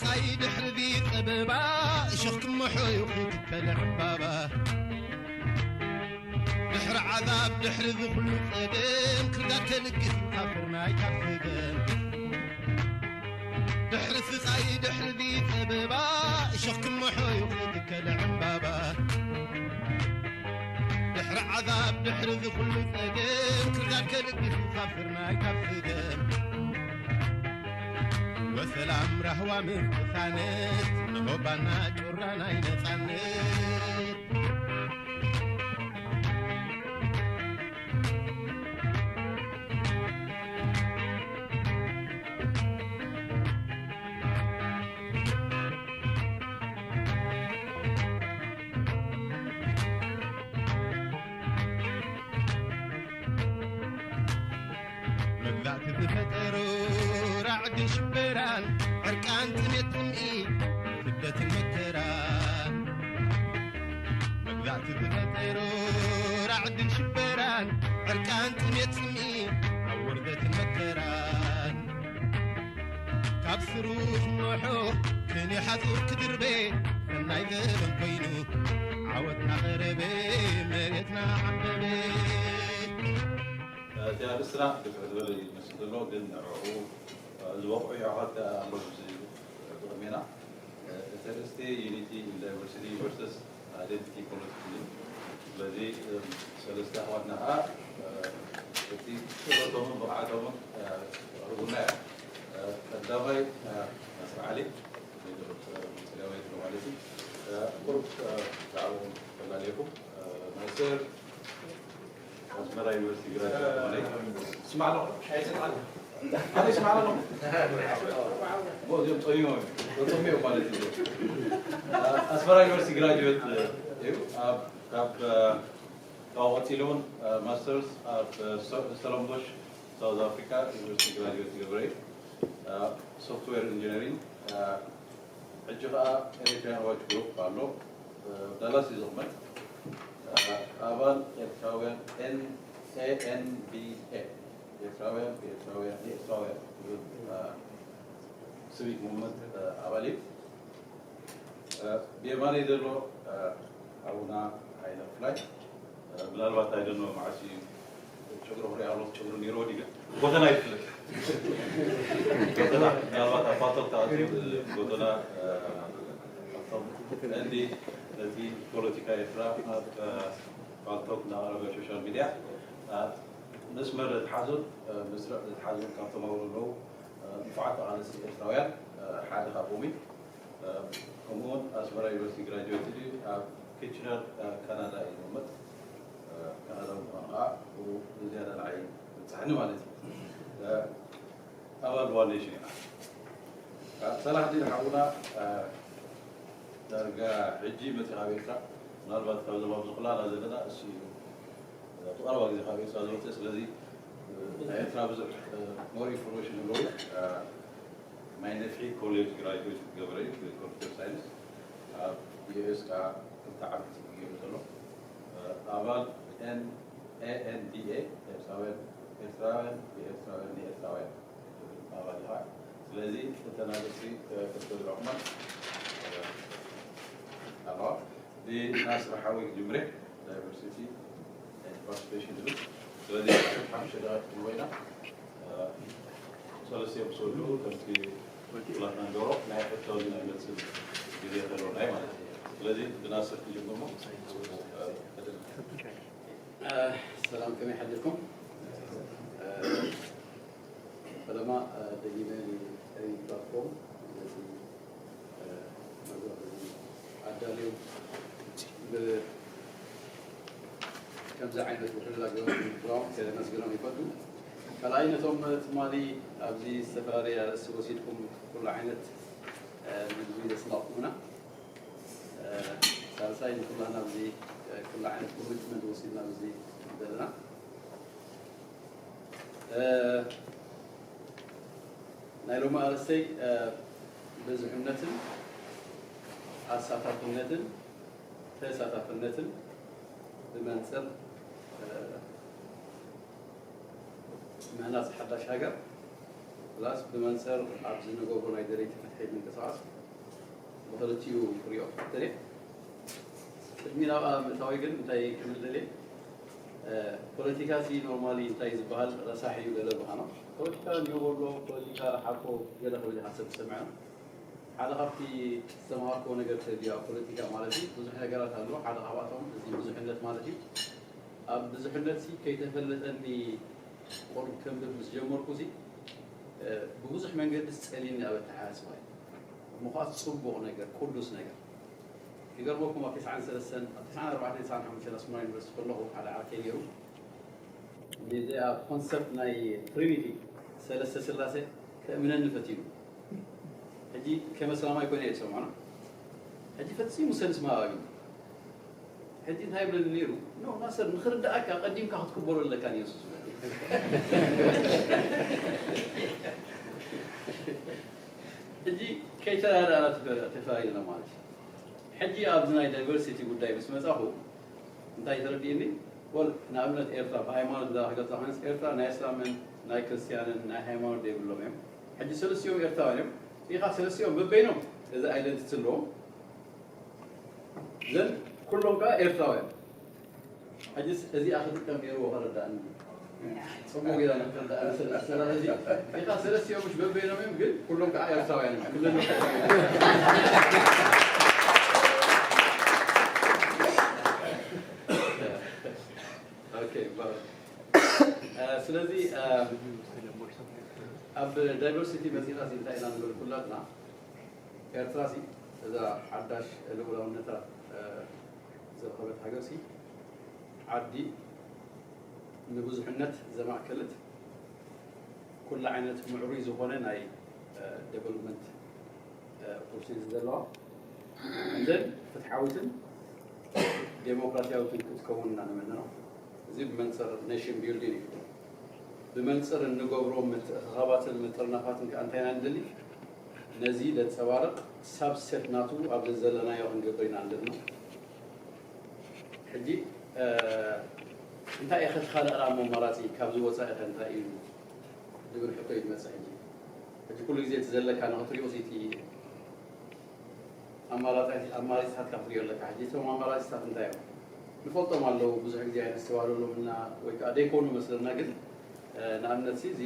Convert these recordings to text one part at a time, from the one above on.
ታይ ድሕሪ ዚ ጸበባ እሾኽ ክምሖ እዩ ክትከል ዕምባባ። ድሕሪ ዓዛብ ድሕሪ ዚ ኩሉ ጸገም ክርዳድ ከልግስ ካብ ፍርናይ ካብ ስገም። ድሕሪ ስቓይ ድሕሪ ዚ ጸበባ እሾኽ ክምሖ እዩ ክትከል ዕምባባ። ድሕሪ ዓዛብ ድሕሪ ዚ ኩሉ ጸገም ክርዳድ ከልግስ ካብ ፍርናይ ካብ ስገም። ወሰላም ራህዋ ምርቅሳነት ንሆባና ጩራ ናይ ነጻነት። መግዛእቲ ዝፈጠሩ ራዕዲ ሽበራን ዕርቃን ጥሜት ጥምኢ ስደትን መከራን። መግዛእቲ ዝፈጠሩ ራዕድን ሽበራን ዕርቃን ጥሜት ጥምኢ ኣብ ውርደትን መከራን ካብ ስሩ ክመሖ ክንዮ ሓጹር ክድርበ ሰናይ ዘበን ኮይኑ ዓወትና ቀረበ መሬትና ዓምበበ። እቲ ኣርእስትና ግፍሕ ዝበለ እዩ ዝመስል ዘሎ፣ ግን ንዕኡ ዝበቕዑ የሕዋት ከኣ ኣለዉ ኣብዚ ብቕድሜና። እቲ ኣርእስቲ Unity in Diversity versus Identity Politics እዩ። ስለዚ ሰለስተ ኣሕዋትና ከኣ እቲ ክእለቶምን ብቕዓቶምን የቕርቡልና እዮም። ቀዳማይ ናስር ዓሊ፣ ቀዳማይ ማለት እዩ። ቁሩብ ብዛዕባኦም ከላልየኩም። ናስር ኣስመራ ዩኒቨርሲቲ ግራጅዌት ዝኾነ። ስማዕ ኣለኹ። ኣነ ይስማዕ ኣለኹ። እሞ እዚኦም ጸሚሞም እዮም። ተጸሚዮም ማለት እዩ። ኣስመራ ዩኒቨርሲቲ ግራጅዌት እዩ። ኣብ፣ ካብ፣ ካብኡ ቀጺሉ እውን ማስተርስ ኣብ ሰ-፣ ስተለንቦሽ ሳውዝ ኣፍሪካ ዩኒቨርሲቲ ግራጅዌት ዝገበረ እዩ። ሶፍትዌር ኢንጂነሪንግ። ሕጂ ኸኣ ኤሪትሪያን ዋች ግሩፕ ኣሎ፣ ዳላስ እዩ ዝቕመጥ። ኣባል ኤርትራውያን ኤን-፣ ኤ ኤን ቢ ኤ፣ ኤርትራውያን ብኤርትራውያን ንኤርትራውያን ዝብል ሲቪክ ሙቭመንት ኣባል እዩ። ብየማነይ ዘሎ ሓውና ሃይለ ክፍላይ፣ ምናልባት ኣይደኖ መዓስ እዩ ጨጉሩ ክሪኣ ከለኹ ጨጉሩ ነይርዎ ድዩ? ጎተና ይፍለጥ። ጎተና፣ ምናልባት ኣብ ፓልቶክ ተኣትዩ፣ ጎተና፣ እ፣ ካብቶም ቀንዲ ነቲ ፖለቲካ ኤርትራ ኣብ፣ እ፣ ፓልቶክ እናቕረበ ሶሻል ሚድያ፣ እ፣ መስመር ዘትሓዙን፣ እ፣ መስርዕ ዘትሓዙን ካብቶም ኣብኡ ዘለዉ፣ እ፣ ንፉዓት ተቓለስቲ ኤርትራውያን፣ እ፣ ሓደ ካብኦም እዩ። ከምኡውን ኣስመራ ዩኒቨርሲቲ ግራጁዌት እዩ። ኣብ ኪችነር ካናዳ እዩ ዝቕመጥ። ካናዳ ምዃኑ ከዓ ብኡ ዝያዳ ንዓይ ይብፅሐኒ ማለት እዩ። ኣባል ዋን ኔሽን ኢና። ሳላሕዲን ሓውና ዳርጋ ሕጂ መፂኻ ኣብ ኤርትራ፣ ምናልባት ካብዞም ኣብዚ ኩላና ዘለና እሱ እዩ። ብቐረባ ግዜ ካብ ኤርትራ ዝወፀ፣ ስለዚ ናይ ኤርትራ ብዙሕ ሞር ኢንፎርሜሽን ኣለዎ። ማይ ነፍሒ ኮሌጅ ግራጁዌት ዝገበረ እዩ ብኮምፒተር ሳይንስ። ኣብ ዩ ኤስ ከዓ ክልተ ዓመት እዩ ገይሩ ዘሎ። ኣባል ኤን-፣ ኤ ኤን ዲ ኤ፣ ኤርትራውያን፣ ኤርትራውያን ብኤርትራውያን ንኤርትራውያን ኣባል እዩ። ስለዚ እተን ኣርእስቲ ክተዝርዕኹመን ኣለዋ። ብናስር ሓወይ ክጅምር እየ። ዳይቨርሲቲ ኤንድ ፓርቲሲፔሽን ዝብል። ስለዚ ሓሙሽተ ደቂቕ ክንህቦ ኢና። ሰለስቲኦም ክወድኡ ከምቲ ኩላትና ንገብሮ ናይ ሕቶን ናይ መልስን ግዜ ከለውና እዩ ማለት እዩ። ስለዚ ብናስር ክንጅምር እሞ። ሰላም፣ ከመይ ሓዲርኩም? ፈለማ ደጊመ ንኤሪ ፕላትፎርም ነዚ መድረኽ እዚ ኣዳልዮም ብ-፣ ከምዚ ዓይነት ውሕሉል ኣገባብ ምድላዎም ከመስግኖም ይፈቱ። ካልኣይ፣ ነቶም ትማሊ ኣብዚ ዝተፈላለየ ኣርእስቲ ወሲድኩም ኩሉ ዓይነት ምግቢ ዘስማዕኩምና፣ ሳልሳይ፣ ንኩላና ኣብዚ ኩሉ ዓይነት ኮሚትመንት ወሲድና ኣብዚ ዘለና እ፣ ናይ ሎሚ ኣርእስተይ፣ እ፣ ብዝሕነትን ኣሳታፍነትን ተሳታፍነትን ብመንጽር፣ እ፣ ምህናጽ ሓዳሽ ሃገር ፕላስ ብመንፅር ኣብዚ ንገብሮ ናይ ደለይቲ ፍትሒ ምንቅስቃስ ብክልቲኡ ክሪኦ ክፍትን እየ። ቅድሚ ናብኣ ምእታወይ ግን እንታይ ክብል ደልየ፣ ፖለቲካ ሲ ኖርማሊ እንታይ ዝበሃል ረሳሕ እዩ ገለ ብኻኖ። ፖለቲካ እንዲዩ ወሎ ፖለቲካ ሓቆ ገለ ክብል ኢኻ ሰብ ዝሰምዐ። ሓደ ካብቲ ዝተምሃርኮ ነገር ተድዩ ኣብ ፖለቲካ ማለት እዩ ብዙሕ ነገራት ኣለዎ። ሓደ ካብኣቶም እዚ ብዙሕነት ማለት እዩ። ኣብ ብዙሕነት ሲ ከይተፈለጠኒ ቆልብ ከንብብ ምስ ጀመርኩ ሲ ብብዙሕ መንገዲ ጸሊኒ ኣብ ኣተሓሳስባ እዩ። ምዃት ጽቡቕ ነገር፣ ቅዱስ ነገር። ይገርመኩም ኣብ ተስዓን ሰለስተን፣ ኣብ ተስዓን ኣርባዕተን፣ ተስዓን ሓሙሽተን ኣስመራ ዩኒቨርሲቲ ከለኹ ሓደ ዓርከይ ነይሩ። ነዚኣ ኮንሰፕት ናይ ትሪኒቲ ሰለስተ ስላሴ ከእምነኒ ፈቲኑ። ሕጂ ከም ኣስላማይ ኮይነ እየ ዝሰምዖ። ሕጂ ፈጺሙ ሰንስ ምሃብ ኣብዩ። ሕጂ እንታይ ይብለኒ ነይሩ? ኖ ናሰር ንኽርድኣካ ቀዲምካ ክትቅበሎ ኣለካ ንየሱስ። ሕጂ ከይተረዳእና ተፈ- ተፈላለና ማለት እዩ። ሕጂ ኣብዚ ናይ ዳይቨርሲቲ ጉዳይ ምስ መጻኹ እንታይ ተረዲእኒ? ወል ንኣብነት ኤርትራ ብሃይማኖት እንዳ ክገልጻ ኮይነስ ኤርትራ ናይ እስላምን ናይ ክርስትያንን ናይ ሃይማኖት ዘይብሎም እዮም። ሕጂ ሰለስቲኦም ኤርትራውያን እዮም። ኢኻ ሰለስቲኦም በበይኖም እዚ ኣይደንቲቲ ኣለዎም። ዘን ኩሎም ከዓ ኤርትራውያን። ሕጅስ እዚኣ ክጥቀም ነይርዎ ከረዳእኒ። ጽቡቕ ጌራ ንክረዳእኒ ስለ ዝሰራ ሕጂ ኢኻ ሰለስቲኦም ምሽ በበይኖም እዮም፣ ግን ኩሎም ከዓ ኤርትራውያን እዮም። ክልል ኦኬ፣ ባር። እ፣ ስለዚ፣ እ፣ ኣብ ዳይቨርሲቲ መጺና እዚ እንታይ ኢና ንብል ኩላትና? ኤርትራ ሲ እዛ ሓዳሽ ልኡላውነታ፣ እ፣ ዝረኸበት ሃገር ሲ ዓዲ ንብዙሕነት ዘማእከለት ኩሉ ዓይነት ምዕሩይ ዝኾነ ናይ፣ እ፣ ዴቨሎፕመንት፣ እ፣ ኦፖርቹኒቲ ዘለዋ፣ እንደን ፍትሓዊትን ዴሞክራሲያዊትን ክትከውን ኢና ንምነ ነው። እዚ ብመንፅር ኔሽን ቢልዲንግ እዩ። ብመንፅር እንገብሮ ምትእኽኻባትን ምጥርናፋትን ከኣ እንታይ ኢና ንደሊ? ነዚ ዘንጸባርቕ ሳብሴት ናቱ ኣብዚ ዘለናዮ ክንገብር ኢና ንደሊ። ሕጂ፣ እ፣ እንታይ ኢኸ ካልእ ኣማራጺ ካብዚ ወጻኢ ኸ እንታይ እዩ ዝብል ሕቶ እዩ ዝመጽእ። ሕጂ፣ ሕጂ ኩሉ ግዜ እቲ ዘለካ ንኽትሪኦ እቲ ኣማራጺ-፣ ኣማራጺታት ክትሪኦ ኣለካ። ሕጂ እቶም ኣማራጺታት እንታይ እዮም? ንፈልጦም ኣለዉ፣ ብዙሕ ግዜ ኣይነስተባህለሎም እና ወይ ከዓ ደይኮኑ መስለና፣ ግን፣ እ፣ ንኣብነት ሲ እዚ፣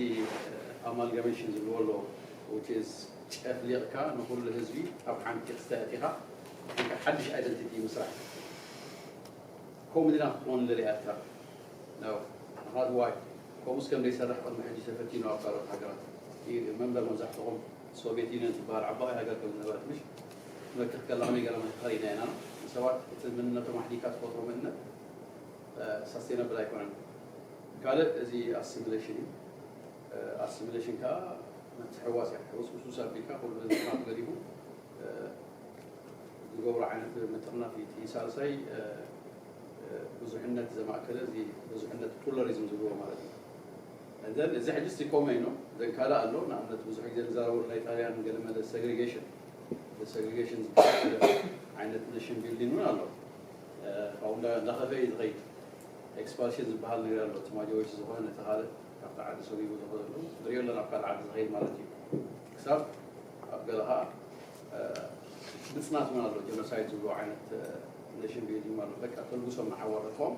እ፣ ኣማልጋሜሽን ዝብልዎ ኣለዉ፣ which is ጨፍሊቕካ ንኹሉ ህዝቢ ኣብ ሓንቲ ክስተ ኣእቲኻ ሓድሽ ኣይደንቲቲ ምስራሕ። ከምኡ ዲና ክትኮን ንደሊ ኤርትራ? No። ምኽንያቱ ዋይ? ከምኡስ ከም ዘይሰርሕ ቅድሚ ሕጂ ተፈቲኑ ኣብ ካልኦት ሃገራት። ይህ መንበር መብዛሕትኦም ሶቪየት ዩኒየን ትበሃል ዓባይ ሃገር ከም ዝነበረት ምሽ ትመክር ከላ ከመይ ገይራ መክኸር ኢና ኢና። ንሰባት እቲ መንነቶም ኣሕዲካ ትፈጥሮ መንነት፣ እ፣ ሳስቴነብል ኣይኮነን። ካልእ እዚ ኣሲሚሌሽን እዩ። እ፣ ኣሲሚሌሽን ከዓ ምትሕዋስ እያ። ሕውስውስ ኣቢልካ ኩሉ ህዝብና ገዲፉ፣ እ፣ ዝገብሮ ዓይነት ምጥርናፍ እዩ። እቲ ሳልሳይ፣ እ፣ እ፣ ብዙሕነት ዘማእከለ፣ እዚ ብዙሕነት ፕሉራሊዝም ዝብልዎ ማለት እዩ። And then እዚ ሕጂ እስቲ ኮመይ ነው። ዘን ካልእ ኣሎ፣ ንኣብነት ብዙሕ ግዜ ንዛረበሉ ናይ ጣልያን ገለ መለ ሴግሪጌሽን፣ ሴግሪጌሽን ዝበሃል ዓይነት ኔሽን ቢልዲንግ እውን ኣሎ። እ፣ ካብኡ እንዳ-፣ እንዳኸፈ እዩ ዝኸይድ። ኤክስፓልሽን ዝበሃል ነገር ኣሎ። እቲ ማጆሪቲ ዝኾነ ነቲ ካልእ ካብቲ ዓዲ ሰጒጉ ዝኸደሉ ንሪኦ ኣለና፣ ኣብ ካልእ ዓዲ ዝኸይድ ማለት እዩ። ክሳብ ኣብ ገለ ኸዓ፣ እ፣ ምጽናት እውን ኣሎ። ጀኖሳይድ ዝብሎ ዓይነት፣ እ፣ ኔሽን ቢልዲንግ ኣሎ። በቃ ተልጉሶም ንዓወረድኮም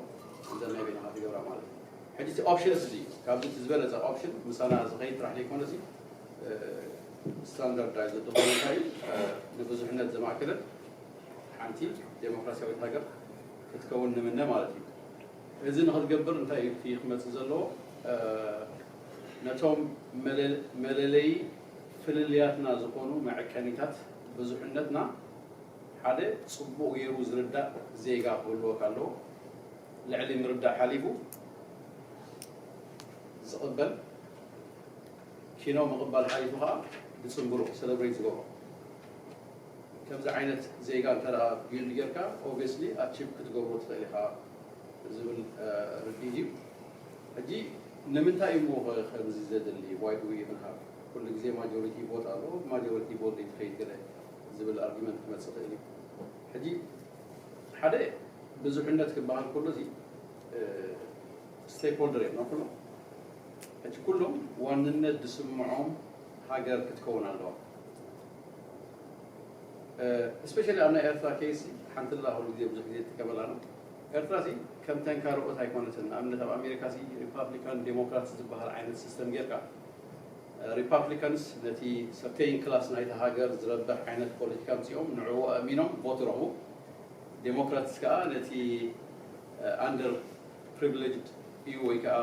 እንተ ናይ ቤትኻ ትገብራ ማለት እዩ። ሕጂ እቲ ኦፕሽንስ እዚ ካብዚ እቲ ዝበለጸ ኦፕሽን ምሳና ዝኸይድ ጥራሕ ዘይኮነ እዚ፣ እ፣ ስታንዳርዳይዝ ዝኾነ እንታይ እዩ፣ እ፣ ንብዙሕነት ዘማእከለት ሓንቲ ዴሞክራሲያዊት ሃገር ክትከውን ንምነ ማለት እዩ። እዚ ንኽትገብር እንታይ እዩ እቲ ክመጽእ ዘለዎ? እ፣ ነቶም መለ-፣ መለለዪ ፍልልያትና ዝኾኑ መዐቀኒታት ብዙሕነትና ሓደ ጽቡቕ ገይሩ ዝርዳእ ዜጋ ክህልወካ ኣለዎ። ልዕሊ ምርዳእ ሓሊፉ ዝቕበል፣ ኪኖ ምቕባል ሓሊፉ ኸዓ ብጽንብሩ ሰለብሬት ዝገብሮ። ከምዚ ዓይነት ዜጋ እንተ ደኣ ቢልድ ጌርካ፣ ኦብቪየስሊ ኣቺቭ ክትገብሮ ትኽእል ኢኻ ዝብል፣ እ፣ ርድኢት እዩ። ሕጂ ንምንታይ እዩ እሞ ኸ-፣ ከምዚ ዘድሊ? Why do we even have? ኩሉ ግዜ ማጆሪቲ ቮት ኣሎ፣ ማጆሪቲ ቮት ዘይትኸይድ ገለ ዝብል ኣርጊመንት ክመጽእ ይኽእል እዩ። ሕጂ ሓደ ብዙሕነት ክበሃል ከሎ እዚ፣ እ፣ ስቴክሆልደር እዮም ኩሎም። ሕጂ ኩሎም ዋንነት ዝስምዖም ሃገር ክትከውን ኣለዋ። ስፔሻሊ ኣብ ናይ ኤርትራ ኬስ ሓንቲ ላ ኩሉ ግዜ ብዙሕ ግዜ ትጥቀመላ ነው። ኤርትራ ሲ ከምተን ካልኦት ኣይኮነትን። ንኣብነት ኣብ ኣሜሪካ ሲ ሪፓብሊካን ዴሞክራት ዝበሃል ዓይነት ሲስተም ጌርካ ሪፓብሊካንስ ነቲ ሰርቴይን ክላስ ናይቲ ሃገር ዝረብሕ ዓይነት ፖለቲካ ኣምፂኦም ንዕኡ ኣእሚኖም ቮት ረኽቡ። ዴሞክራትስ ከዓ ነቲ ኣንደር ፕሪቪሌጅድ እዩ ወይ ከዓ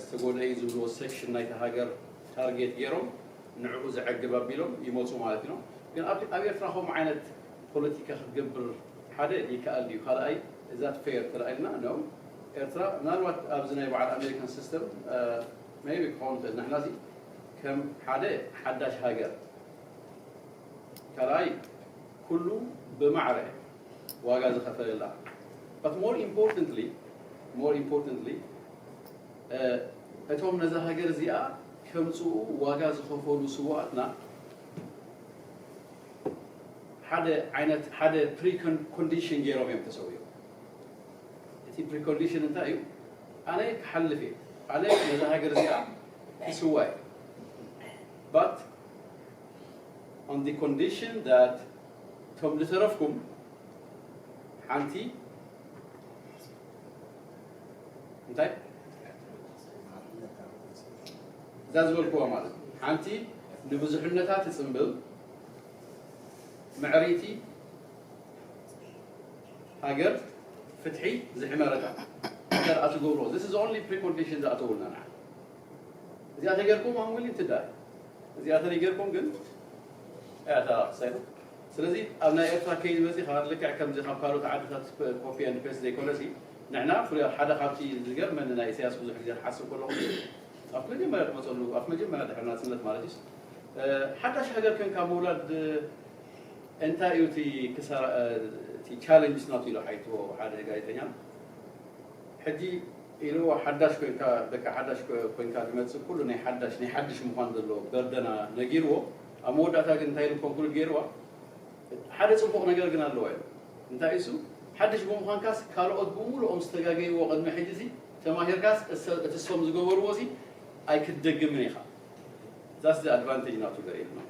ዝተጎድአ እዩ ዝብልዎ ሴክሽን ናይቲ ሃገር ታርጌት ገይሮም ንዕኡ ዘዕግብ ኣቢሎም ይመፁ ማለት እዩ። ግን ኣብ ኣብ ኤርትራ ከምኡ ዓይነት ፖለቲካ ክትገብር ሓደ ይከኣል ድዩ? ካልኣይ እዛ ፌር ተላኢልና ነው ኤርትራ ምናልባት ኣብዚ ናይ በዓል ኣሜሪካን ሲስተም ሜይ ቢ ክኸውን ይኽእል። ንሕና እዚ ከም ሓደ ሓዳሽ ሃገር ካልኣይ ኩሉ ብማዕረ ዋጋ ዝኸፈለላ but more importantly more importantly እቶም ነዛ ሃገር እዚኣ ከምፅኡ ዋጋ ዝኸፈሉ ስዋኣትና ሓደ ዓይነት ሓደ ፕሪኮንዲሽን ገይሮም እዮም ተሰውዮም። እቲ ፕሪኮንዲሽን እንታይ እዩ? ኣነ ክሓልፍ እየ፣ ኣነ ነዛ ሃገር እዚኣ ክስዋ እየ። But on the condition that እቶም ዝተረፍኩም ሓንቲ እንታይ እዛ ዝበልክዋ ማለት ሓንቲ ንብዙሕነታ ትፅምብል ምዕሪቲ ሃገር ፍትሒ ዝሕመረታ ሃገር ኣትገብሮ this is only precondition ዝኣተውልና ንዓ እዚኣ ተገርኩም ኣንጉሊ ትዳይ እዚኣ ተነገርኩም ግን እያ ተራክሳይና ስለዚ ኣብ ናይ ኤርትራ ከይድ መፂኻ ልክዕ ከምዚ ካብ ካልኦት ዓድታት ኮፒ ን ፔስት ዘይኮነሲ ንሕና ፍሉይ ሓደ ካብቲ ዝገርመኒ ናይ ኢሳያስ ብዙሕ ግዜ ክሓስብ ከለኹ ኣብ መጀመርያ ትመፀሉ ኣብ መጀመርያ ድሕሪ ናፅነት ማለት እዩ ሓዳሽ ሃገር ከንካ ምውላድ እንታይ እዩ እቲ ክሳራ እቲ ቻለንጅስ ናቱ ኢሉ ሓይትዎ ሓደ ጋዜጠኛ ሕጂ ኢልዎ ሓዳሽ ኮንካ በቃ ሓዳሽ ኮንካ ዝመፅእ ኩሉ ናይ ሓዳሽ ናይ ሓድሽ ምኳን ዘለዎ በርደና ነጊርዎ ኣብ መወዳእታ ግን እንታይ ኢሉ ኮንክሉድ ገይርዋ ሓደ ፅቡቅ ነገር ግን ኣለዋ ኢሉ እንታይ እሱ ሓድሽ ብምኳንካስ ካልኦት ብምሉኦም ዝተጋገይዎ ቅድሚ ሕጂ ሲ ተማሂርካስ እቲ እሶም ዝገበርዎ ሲ ኣይክትደግምን ኢኻ that's the advantage ናቱ ገር ኢልና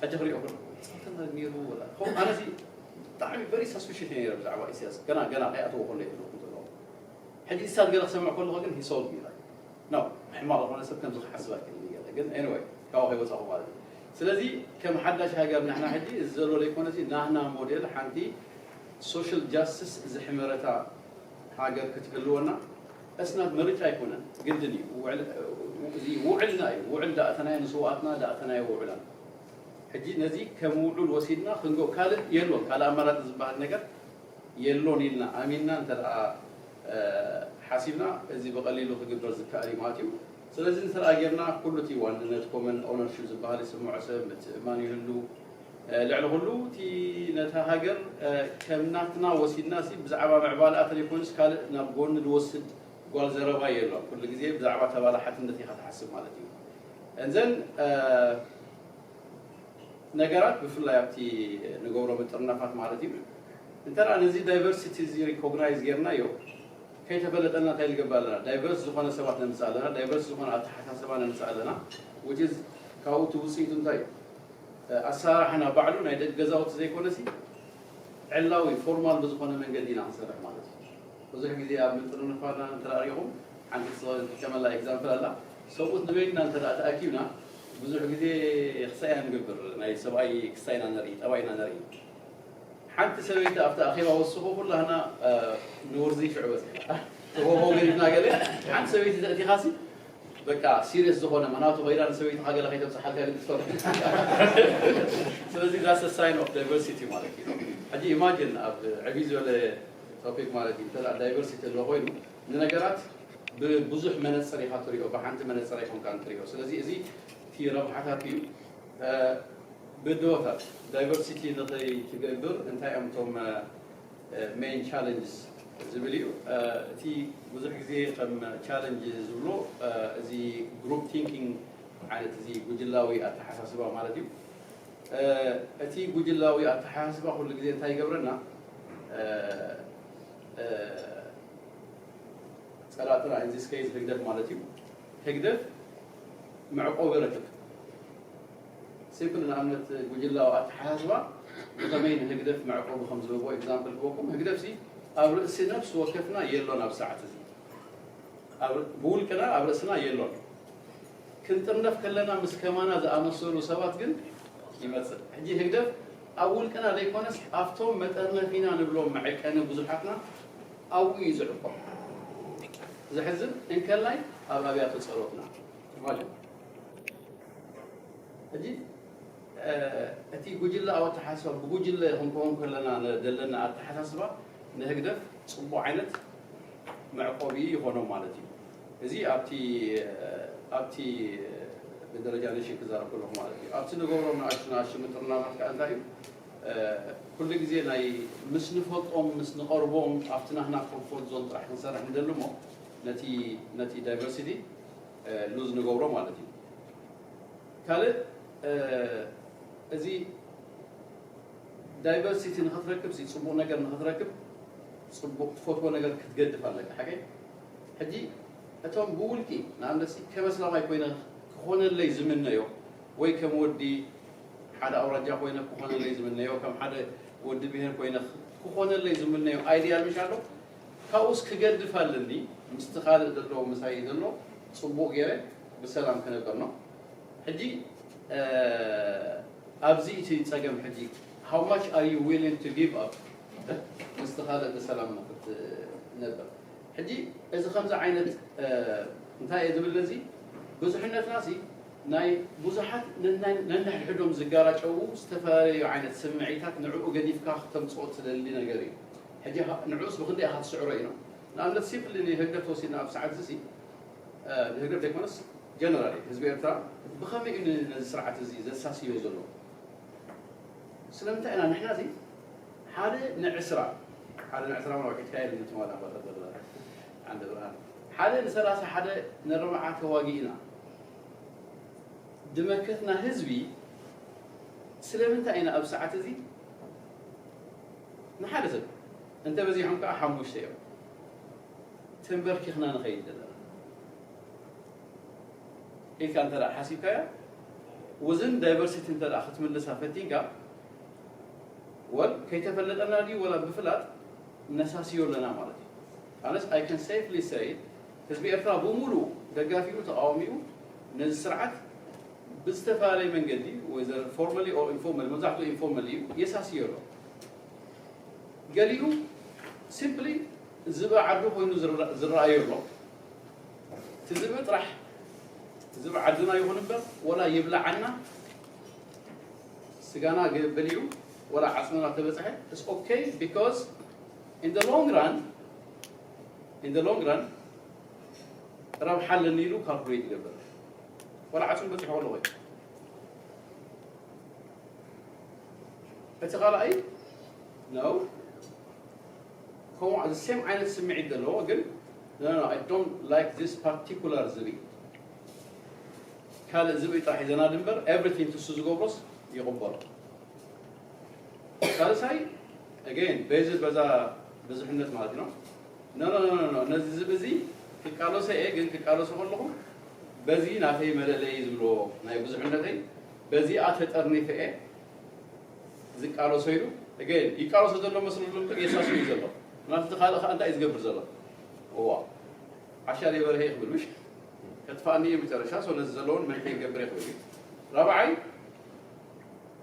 ሕጂ ክሪኦ ከሎ ጸልተና ነይሩ ወላ ከምኡ ኣነ ሲ ብጣዕሚ very suspicious እየ ነይረ ብዛዕባ ኢሳያስ ገና ገና ከይኣተዎ ከሎ ይፈልኩም ዘለኹ ሕጂ ኢሳያስ ገለ ክሰምዕ ከለኹ ግን he sold me like no ሕማቕ ዝኾነ ሰብ ከምዚ ክሓስብ ኣይክእልን እዩ ገለ ግን anyway ካብኡ ከይወፃኹ ማለት እዩ ስለዚ ከም ሓዳሽ ሃገር ንሕና ሕጂ እዚ ዘሎ ዘይኮነ ሲ ናህና ሞዴል ሓንቲ social justice ዝሕመረታ ሃገር ክትህልወና እስናት ምርጫ ኣይኮነን ግድን እዩ ውዕል- እዚ ውዕልና እዩ ውዕል ዳእተናዮ ንስውኣትና ዳእተናዮ ውዕለን ሕጂ ነዚ ከም ውዑል ወሲድና ክንጎ ካልእ የሎን ካልእ ኣማራፂ ዝበሃል ነገር የሎን ኢልና ኣሚንና እንተ ደኣ ሓሲብና እዚ ብቐሊሉ ክግበር ዝከኣል እዩ ማለት እዩ ስለዚ እንተ ደኣ ጌርና ኩሉ እቲ ዋንነት ኮመን ኦነርሽፕ ዝበሃል ይስምዖ ሰብ ምትእማን ይህሉ ልዕሊ ኩሉ እቲ ነታ ሃገር ከም ናትና ወሲድና ሲ ብዛዕባ ምዕባለኣ ተለይኮኑስ ካልእ ናብ ጎኒ ዝወስድ ጓል ዘረባ የሎን ኩሉ ግዜ ብዛዕባ ተባላሓትነት ኢኻ ትሓስብ ማለት እዩ and then ነገራት ብፍላይ ኣብቲ ንገብሮ ምጥርናፋት ማለት እዩ እንተ ነዚ ዳይቨርሲቲ እዚ ሪኮግናይዝ ጌርናዮ ከይተፈለጠና እንታይ ንገብር ኣለና ዳይቨርስ ዝኾነ ሰባት ነምፅእ ኣለና ዳይቨርስ ዝኾነ ኣተሓሳስባ ነምፅእ ኣለና which is ካብኡ እቲ ውፅኢቱ እንታይ እዩ ኣሰራርሓና ባዕሉ ናይ ደቂ ገዛውቲ ዘይኮነሲ ዕላዊ ፎርማል ብዝኾነ መንገዲ ኢና ክንሰርሕ ማለት እዩ ብዙሕ ግዜ ኣብ ምጥርንፋና እንተሪኹም ሓንቲ ትጥቀመላ ኤግዛምፕል ኣላ ሰብኡት ንበይንና እንተ ተኣኪብና ብዙሕ ግዜ ክሳይ ኢና ንገብር ናይ ሰብኣይ ክሳይ ኢና ንርኢ ጠባይ ኢና ንርኢ ሓንቲ ሰበይቲ ኣብቲ ኣኼባ ወስኹ ኩላህና ንውርዚ ሽዑ በፂሕና ተጎቦ ገዲፍና ገለ ሓንቲ ሰበይቲ ዘእቲኻሲ በቃ ሲሪየስ ዝኾነ ምክንያቱ ከይዳ ንሰበይትኻ ገለ ከይተብፅሓልካ ግን ትፈርሕ ስለዚ that's a sign of diversity ማለት እዩ ሕጂ ኢማጂን ኣብ ዕብይ ዝበለ ቶፒክ ማለት እዩ እንተ ዳይቨርሲቲ ኣሎ ኮይኑ ንነገራት ብብዙሕ መነፅር ኢኻ ትሪኦ ብሓንቲ መነፅር ኣይኮንካን ትሪኦ ስለዚ እዚ እቲ ረብሓታት እዩ ብድሆታት ዳይቨርሲቲ ንኸይትገብር እንታይ እዮም እቶም main challenges ዝብል እዩ እቲ ብዙሕ ግዜ ከም challenge ዝብሎ እዚ group thinking ዓይነት እዚ ጉጅላዊ ኣተሓሳስባ ማለት እዩ እቲ ጉጅላዊ ኣተሓሳስባ ኩሉ ግዜ እንታይ ይገብረና ፀላእትና in this case ህግደፍ ማለት እዩ ህግደፍ መዕቆቢ ረክብ ሲምፕል ንኣብነት ጉጅላዊ ኣተሓሳስባ ብኸመይ ንህግደፍ መዕቆቢ ከም ዝህቦ ኤግዛምፕል ክበኩም። ህግደፍ ሲ ኣብ ርእሲ ነፍሲ ወከፍና የሎን። ኣብ ሰዓት እዚ ኣብ ብውልቅና ኣብ ርእስና የሎን። ክንጥርነፍ ከለና ምስ ከማና ዝኣመሰሉ ሰባት ግን ይመጽእ። ሕጂ ህግደፍ ኣብ ውልቅና ዘይኮነስ ኣብቶም መጠርነፊና ንብሎም መዐቀኒ ብዙሓትና ኣብኡ እዩ ዝዕቆብ። ዘሕዝን እንከላይ ኣብ ኣብያተ ጸሎትና ማለት እዩ። ሕጂ እቲ ጉጅለኣዊ ኣተሓሳስባ ብጉጅለ ክንከውን ከለና ዘለና ኣተሓሳስባ ንህግደፍ ጽቡቕ ዓይነት መዕቆቢ ይኾኖም ማለት እዩ። እዚ ኣብቲ ኣብቲ ብደረጃ ኔሽን ክዛረብ ከለኹ ማለት እዩ። ኣብቲ ንገብሮም ንኣሽቱ ንኣሽቱ ምጥርናፋት ከኣ እንታይ እዩ፣ ኩሉ ግዜ ናይ ምስ ንፈልጦም ምስ ንቐርቦም ኣብቲ ናህና ኮምፎርት ዞን ጥራሕ ክንሰርሕ ንደሊ እሞ ነቲ ነቲ ዳይቨርሲቲ ሉዝ ንገብሮ ማለት እዩ። ካልእ እዚ ዳይቨርሲቲ ንኽትረክብ ሲ ጽቡቕ ነገር ንኽትረክብ ጽቡቕ ትፈትዎ ነገር ክትገድፍ ኣለካ። ሓቀይ ሕጂ እቶም ብውልቂ ንኣብነት ሲ ከም ኣስላማይ ኮይነ ክኾነለይ ዝምነዮ ወይ ከም ወዲ ሓደ ኣውራጃ ኮይነ ክኾነለይ ዝምነዮ ከም ሓደ ወዲ ብሄር ኮይነ ክኾነለይ ዝምነዮ ኣይድያል ምሽ ኣሎ ካብኡስ ክገድፍ ኣለኒ ምስቲ ካልእ ዘለዎ ምሳይ ዘሎ ጽቡቕ ገይረ ብሰላም ክነበር ነው። ሕጂ ኣብዚ እቲ ጸገም ሕጂ how much are you willing to give up ምስቲ ካልእ ብሰላም ክትነበር። ሕጂ እዚ ከምዚ ዓይነት እንታይ እየ ዝብል ነዚ ብዙሕነትና ሲ ናይ ብዙሓት ነናይ- ነንሕድሕዶም ዝጋራጨዉ ዝተፈላለዩ ዓይነት ስምዒታት ንዕኡ ገዲፍካ ክተምፅኦ ትደሊ ነገር እዩ። ሕጂ ኻ- ንዕኡስ ብክንደይ ኢኻ ትስዕሮ ኢኖ ንኣብነት ሲምፕሊ ንህግደፍ ተወሲድና ኣብ ሰዓት እዚ ንህግደፍ ዘይኮነስ ጀነራል ህዝቢ ኤርትራ ብኸመይ እዩ ነዚ ስርዓት እዚ ዘሳስዮ ዘሎ? ስለምንታይ ኢና ንሕና እዚ ሓደ ንዕስራ ሓደ ንዕስራ ምናልባት ሒዝካዮ ንትማል ኣምባሳደር ዓንደ ብርሃን ሓደ ንሰላሳ ሓደ ንርብዓ ተዋጊእና ድመከትና ህዝቢ ስለምንታይ ኢና ኣብ ሰዓት እዚ ንሓደ ሰብ እንተ በዚሖም ከዓ ሓሙሽተ እዮም ተንበርኪኽና ንኸይድ ዘለና ኢልካ እንተ ሓሲብካዮ ውዝን ዳይቨርሲቲ እንተ ክትምልሳ ፈቲንካ ወል ከይተፈለጠና ድዩ ወላ ብፍላጥ ነሳስዮ ኣለና ማለት እዩ ኣነስ I can safely say ህዝቢ ኤርትራ ብምሉኡ ደጋፊኡ ተቃዋሚኡ ነዚ ስርዓት ብዝተፈላለየ መንገዲ ወይዘር ፎርማሊ ኦር ኢንፎርማሊ መብዛሕትኡ ኢንፎርማሊ እዩ የሳስዮ ኣሎ ገሊኡ ሲምፕሊ ዝብኢ ዓዱ ኮይኑ ዝረኣዮ ኣሎ እቲ ዝብኢ ጥራሕ ዝብኢ ዓድና ይኹን እምበር ወላ ይብላዓና ስጋና በሊዑ ወላ ዓፅምና ተበፅሐ it's okay because in the long run in the long run ረብሓ ኣለኒ ኢሉ ካልኩሌት ይገብር ወላ ዓፅሙ በፂሑ ከሎ ወይ እቲ ካልኣይ ነው ከምኡ ሴም ዓይነት ስምዒት ዘለዎ ግን I don't like this particular ዝብኢ ካልእ ዝብኢ ጥራሕ ይዘና ድንበር everything ትሱ ዝገብሮስ ይቕበሎ ካልሳይ again በዚ በዛ ብዙሕነት ማለት ነው no no no no ነዚ ዝብኢ እዚ ክቃለሶ እየ ግን ክቃለሶ ከለኹ በዚ ናተይ መለለይ ዝብልዎ ናይ ብዙሕነተይ በዚኣ ተጠርኒፈ እየ ዝቃለሶ ኢሉ again ይቃለሶ ዘሎ መስሎ ዘሎ የሳሱ እዩ ዘሎ ናቲ ካልእ ከዓ እንታይ ዝገብር ዘሎ እዋ ዓሻ ዘይበርሀ ክብል ምሽ ከጥፋእኒ እዩ መጨረሻ so ነዚ ዘለውን መን ከይገብር ይኽእል እዩ ራብዓይ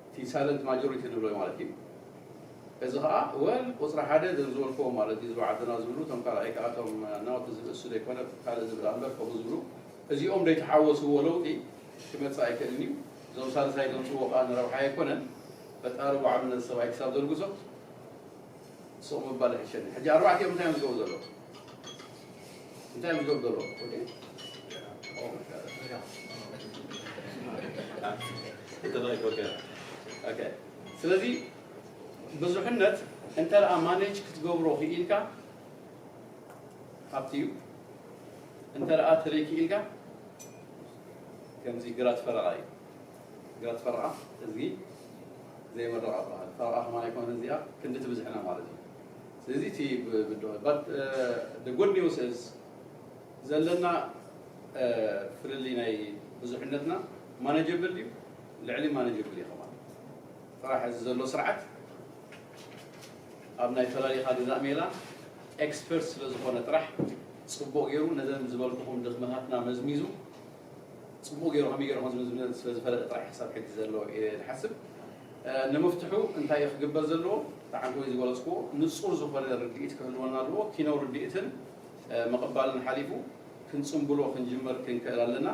እቲ ሳይለንት ማጆሪቲ ንብሎ ማለት እዩ እዚ ከዓ ወል ቁፅሪ ሓደ ዘም ዝበልክዎ ማለት እዩ ዝበዓድና ዝብሉ እቶም ካልኣይ ከዓ እቶም ናውቲ ዝብእሱ ዘይኮነ ካልእ ዝብል ኣንበር ከምኡ ዝብሉ እዚኦም ዘይተሓወስዎ ለውጢ ክመፅእ ኣይክእልን እዩ እዞም ሳልሳይ ዘምፅዎ ከዓ ንረብሓ ኣይኮነን ፈጣሪ ባዕሉ ነዚ ሰብኣይ ክሳብ ዘልግሶ ስቕ ምባል ይሕሸኒ ሕጂ ኣርባዕቲኦም እንታይ እዮም ዝገብሩ ዘለዉ እንታይ እዮም ዝገብሩ ዘለዉ ስለዚ ብዙሕነት እንተ ደኣ ማኔጅ ክትገብሮ ክኢልካ ሃብቲ እዩ እንተ ደኣ ተለይ ክኢልካ ከምዚ ግራት ፈረቓ እዩ ግራት ፈረቓ ህዝቢ ዘይመረቓ በሃል ፈረቓ ከማን ኣይኮነ እዚኣ ክንዲ ትብዝሕና ማለት እዩ ስለዚ እቲ but the good news is ዘለና ፍልልይ ናይ ብዙሕነትና ማነጀብል እዩ ልዕሊ ማኔጀብል እዩ። ከማን ጥራሕ እዚ ዘሎ ስርዓት ኣብ ናይ ፈላሊኻ ግዛእ ሜላ ኤክስፐርት ስለ ዝኾነ ጥራሕ ጽቡቕ ገይሩ ነዘን ዝበልኩኹም ድኽመታትና መዝሚዙ ጽቡቕ ገይሩ ከመይ ገይሩ ከም ዝምዝምዘን ስለ ዝፈለጠ ጥራሕ ክሳብ ሕጂ ዘሎ እየ ዝሓስብ። ንምፍትሑ እንታይ እዩ ክግበር ዘለዎ? ብጣዕሚ ዝገለጽኩዎ ንጹር ዝኾነ ርድኢት ክህልወና ኣለዎ። ኪኖ ርድኢትን ምቕባልን ሓሊፉ ክንጽንብሎ ክንጅመር ክንክእል ኣለና።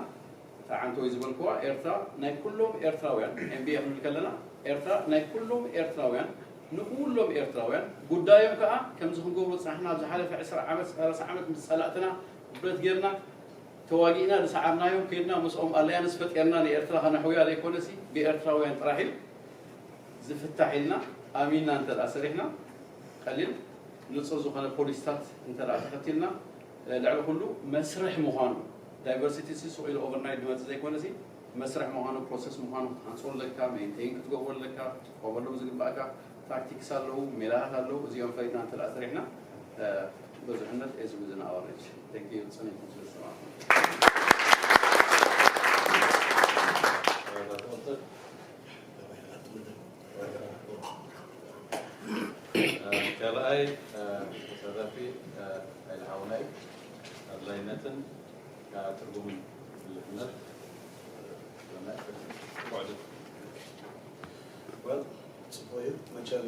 ብጣዕሚ ዝበልኩዋ ኤርትራ ናይ ኩሎም ኤርትራውያን፣ ኤምቢኤ ክንብል ከለና ኤርትራ ናይ ኩሎም ኤርትራውያን፣ ንኩሎም ኤርትራውያን ጉዳዮም ከዓ ከምዚ ክንገብሮ ዝጸናሕና ኣብ ዝሓለፈ ዕስራ ዓመት ሰላሳ ዓመት ምስ ጸላእትና ብረት ጌርና ተዋጊእና ዝሰዓርናዮም ከይድና ምስኦም ኣለያንስ ፈጢርና ንኤርትራ ከነሕውያ ዘይኮነሲ ብኤርትራውያን ጥራሕ እዩ ዝፍታሕ ኢልና ኣሚንና እንተ ደኣ ሰሪሕና ቀሊል ንጹር ዝኾነ ፖሊሲታት እንተ ደኣ ተኸቲልና ልዕሊ ኩሉ መስርሕ ምዃኑ ዳይቨርሲቲ ሲ ሱቕ ኢሉ ኦቨርናይት ዝመጽእ ዘይኮነሲ መስርሕ ምዃኑ ፕሮሰስ ምዃኑ ክትሓንጾ ኣለካ ሜንቴን ክትገብሮ ኣለካ ክትጥቀመሎም ዝግባእካ ታክቲክስ ኣለዉ ሜላታት ኣለዉ እዚኦም ፈሊጥና እንተ ደኣ ሰሪሕና ብዙሕነት ኤዝም ዝን ኣወሬጅ ተኪዩ ጽኒሕኩም ስለ ዝሰማዕኩም ካልኣይ ተሳታፊ ኣይልሓውናይ ኣድላይነትን ትርጉምን ብዙሕነት ጽቡቅ እዩ መቸም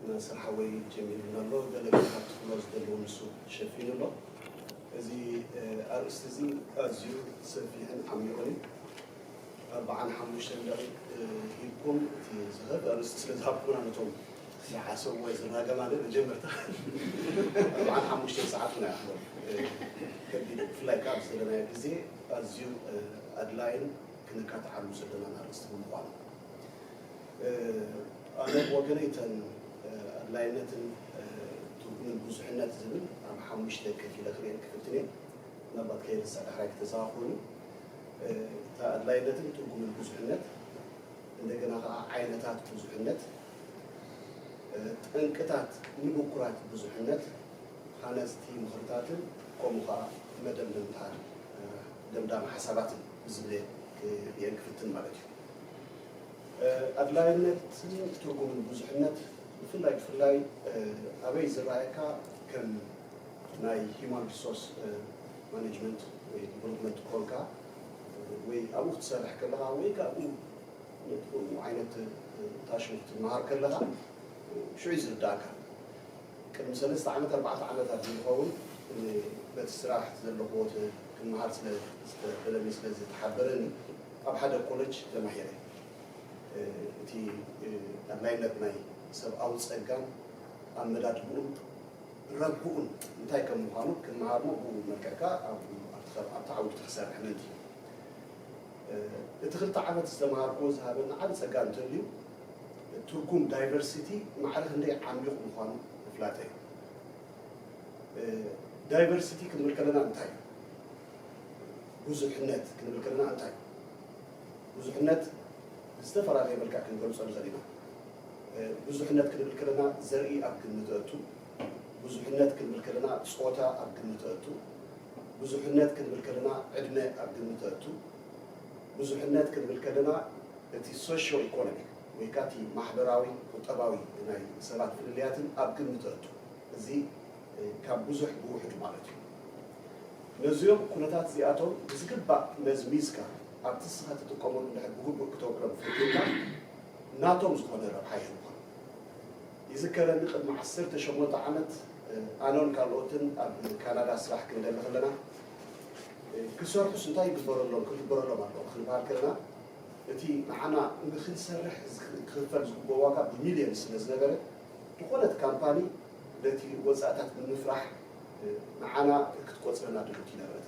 ናስር ሓወይ ጀሚሩና ኣሎ ገለ ገለ ካብቲ ክብሎ ዝደልዎ ንሱ ሸፊኑ ኣሎ እዚ ኣርእስቲ እዚ ኣዝዩ ሰፊሕን ዓሚቑን እዩ ኣርብዓን ሓሙሽተን ደቂቕ ሂብኩም እቲ ዝኽእል ኣርእስቲ ስለ ዝሃብኩምና ነቶም ዝሓሰብዎ ዝራገማነ መጀመርታ ኣርብዓን ሓሙሽተን ሰዓት ናይ ኣኽሎም ከቢድ ብፍላይ ካብ ዘለናዮ ግዜ ኣዝዩ ኣድላይን ክንካትዓሉ ዘለና ኣርእስቲ ብምዃኑ ኣነ ብወገነይ እተን ኣድላይነትን ትርጉምን ብዙሕነት ዝብል ኣብ ሓሙሽተ ከፊለ ክርእየን ክፍትን እየ ምናልባት ከይርሳዕ ዳሕራይ ክተዘኻኽሩኒ እታ ኣድላይነትን ትርጉምን ብዙሕነት እንደገና ከዓ ዓይነታት ብዙሕነት ጠንቅታት ንብኩራት ብዙሕነት ሃነፅቲ ምኽርታትን ከምኡ ከዓ መደምደምታ ደምዳም ሓሳባትን ብዝብል ክርእየን ክፍትን ማለት እዩ ኣድላይነትን ትርጉምን ብዙሕነት ብፍላይ ብፍላይ ኣበይ ዝረኣየካ ከም ናይ human resource management ወይ development ኮንካ ወይ ኣብኡ ክትሰርሕ ከለኻ ወይ ካብኡ ነቲ ከምኡ ዓይነት ታሽሙ ክትመሃር ከለኻ ሽዑ እዩ ዝርዳእካ ቅድሚ ሰለስተ ዓመት ኣርባዕተ ዓመታት ዝኸውን በቲ ስራሕ ዘለኹዎ ክመሃር ስለ ዝተበለኒ ስለ ዝተሓበረኒ ኣብ ሓደ ኮለጅ ተማሂረ እቲ ኣድላይነት ናይ ሰብኣዊ ፀጋን ኣመዳድብኡን ረብሕኡን እንታይ ከም ምዃኑ ክመሃር ሞ ብኡ መልክዕካ ኣብቲ ዓውዲ ክሰርሕ ምእንቲ እቲ ክልተ ዓመት ዝተምሃርክዎ ዝሃበኒ ዓቢ ፀጋ እንተልዩ ትርጉም ዳይቨርሲቲ ማዕረ ክንደይ ዓሚቕ ምዃኑ ምፍላጠ እዩ ዳይቨርሲቲ ክንብል ከለና እንታይ እዩ ብዙሕነት ክንብል ከለና እንታይ እዩ ብዙሕነት ዝተፈላለየ መልክዕ ክንገልፆ ንኽእል ኢና ብዙሕነት ክንብል ከለና ዘርኢ ኣብ ግምት እቱ ብዙሕነት ክንብል ከለና ፆታ ኣብ ግምት እቱ ብዙሕነት ክንብል ከለና ዕድመ ኣብ ግምት እቱ ብዙሕነት ክንብል ከለና እቲ ሶሽዮ ኢኮኖሚክ ወይ ከዓ እቲ ማሕበራዊ ቁጠባዊ ናይ ሰባት ፍልልያትን ኣብ ግምት እቱ እዚ ካብ ብዙሕ ብውሕዱ ማለት እዩ ነዚኦም ኩነታት እዚኣቶም ብዝግባእ መዝሚዝካ ኣብቲ ንስኻ ትጥቀመሉ እንድሕር ብግቡእ ክተውዕሎም ፈቲንካ ናቶም ዝኾነ ረብሓ ይህቡኻ። ይዝከረኒ ቅድሚ ዓሰርተ ሸሞንተ ዓመት ኣነን ካልኦትን ኣብ ካናዳ ስራሕ ክንደሊ ከለና ክሰርሑስ እንታይ ይግበረሎም ክግበረሎም ኣለዎ ክንበሃል ከለና እቲ ንዓና ንክንሰርሕ ክኽፈል ዝግብኦ ዋጋ ብሚልዮን ስለ ዝነበረ ዝኾነት ካምፓኒ ነቲ ወፃእታት ብምፍራሕ ንዓና ክትቆፅረና ድልውቲ ይነበረት።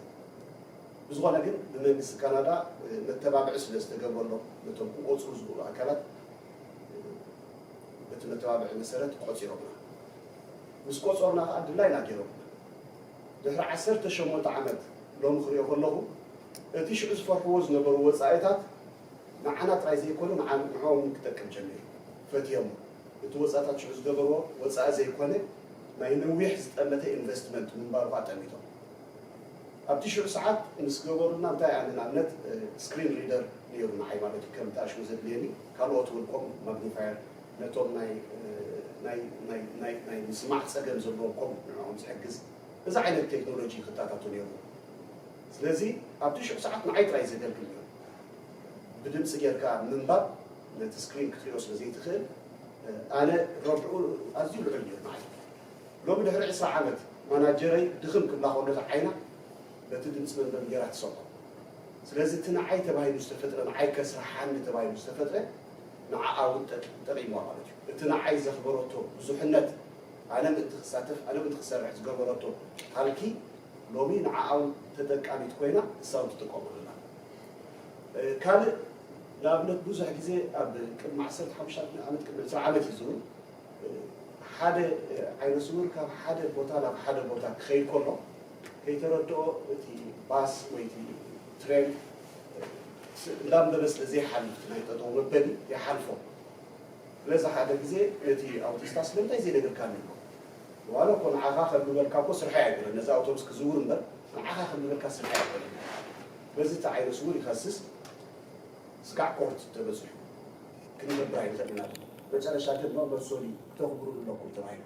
ብዝኾነ ግን ብመንግስቲ ካናዳ መተባብዒ ስለ ዝተገብረሎም ነቶም ክቆፅሩ ዝኽእሉ ኣካላት በቲ መተባብዒ መሰረት ቆፂሮምና። ምስ ቆፀሩና ከዓ ድላይና ገይሮምና። ድሕሪ ዓሰርተ ሸሞንተ ዓመት ሎሚ ክሪኦ ከለኹ እቲ ሽዑ ዝፈርሕዎ ዝነበሩ ወፃኢታት ንዓና ጥራይ ዘይኮነ ንዓን ንዕኦም እውን ክጠቅም ጀሚሩ። ፈትዮም እቲ ወፃእታት ሽዑ ዝገበርዎ ወፃኢ ዘይኮነ ናይ ነዊሕ ዝጠመተ ኢንቨስትመንት ምንባሩ ከዓ ጠሚቶም። ኣብቲ ሽዑ ሰዓት ምስ ገበሩና እንታይ ኣነ ንኣብነት ስክሪን ሪደር ነይሩ ንዓይ ማለት እዩ ከም ተኣሽሙ ዘድልየኒ ካልኦት እውን ኮም ማግኒፋየር ነቶም ናይ ናይ ናይ ናይ ናይ ምስማዕ ፀገም ዘለዎም ኮም ንዕኦም ዝሕግዝ እዚ ዓይነት ቴክኖሎጂ ክታታቱ ነይሩ። ስለዚ ኣብቲ ሽዑ ሰዓት ንዓይ ጥራይ ዘገልግል ነይሩ። ብድምፂ ጌርካ ምንባብ ነቲ ስክሪን ክትሪኦ ስለ ዘይትኽእል ኣነ ረብዑ ኣዝዩ ልዑል ነይሩ ንዓይ። ሎሚ ድሕሪ ዕስራ ዓመት ማናጀረይ ድኽም ክብላ ከሎ እታ ዓይና በቲ ድምፂ መንበብ ጌራ ትሰምዖ። ስለዚ እቲ ንዓይ ተባሂሉ ዝተፈጥረ ንዓይ ከስርሓኒ ተባሂሉ ዝተፈጥረ ንዓኣ እውን ጠቂምዋ ማለት እዩ። እቲ ንዓይ ዘኽበረቶ ብዙሕነት ኣነ ምእንቲ ክሳተፍ ኣነ ምእንቲ ክሰርሕ ዝገበረቶ ሃልኪ ሎሚ ንዓኣ እውን ተጠቃሚት ኮይና ንሳ እውን ትጥቀመሉ ኣላ። ካልእ ንኣብነት ብዙሕ ግዜ ኣብ ቅድሚ ዓሰርተ ሓሙሽተ ዓመት ቅድሚ ዕስራ ዓመት እዩ ዝብል ሓደ ዓይነ ስውር ካብ ሓደ ቦታ ናብ ሓደ ቦታ ክኸይድ ከሎ ከይተረድኦ እቲ ባስ ወይ እቲ ትሬን እንዳንበበ ስለ ዘይሓልፍ ናይ ጠጠው መበሊ ይሓልፎ። ስለዚ ሓደ ግዜ ነቲ ኣውቲስታ ስለምንታይ ዘይነገርካኒ ኣሎ ዋላ እኮ ንዓኻ ከም ዝበልካ እኮ ስርሐይ ኣይኮነን ነዚ ኣውቶቡስ ክዝውር እምበር ንዓኻ ከም ዝበልካ ስርሐይ ኣይኮነን። በዚ እቲ ዓይነ ስውር ይኸስስ ስጋዕ ኮርት ተበፂሑ ክንገብር ኣይንኽእል ኢና። መጨረሻ ግን መመሶሊ ተኽብሩ ኣለኩም ተባሂሉ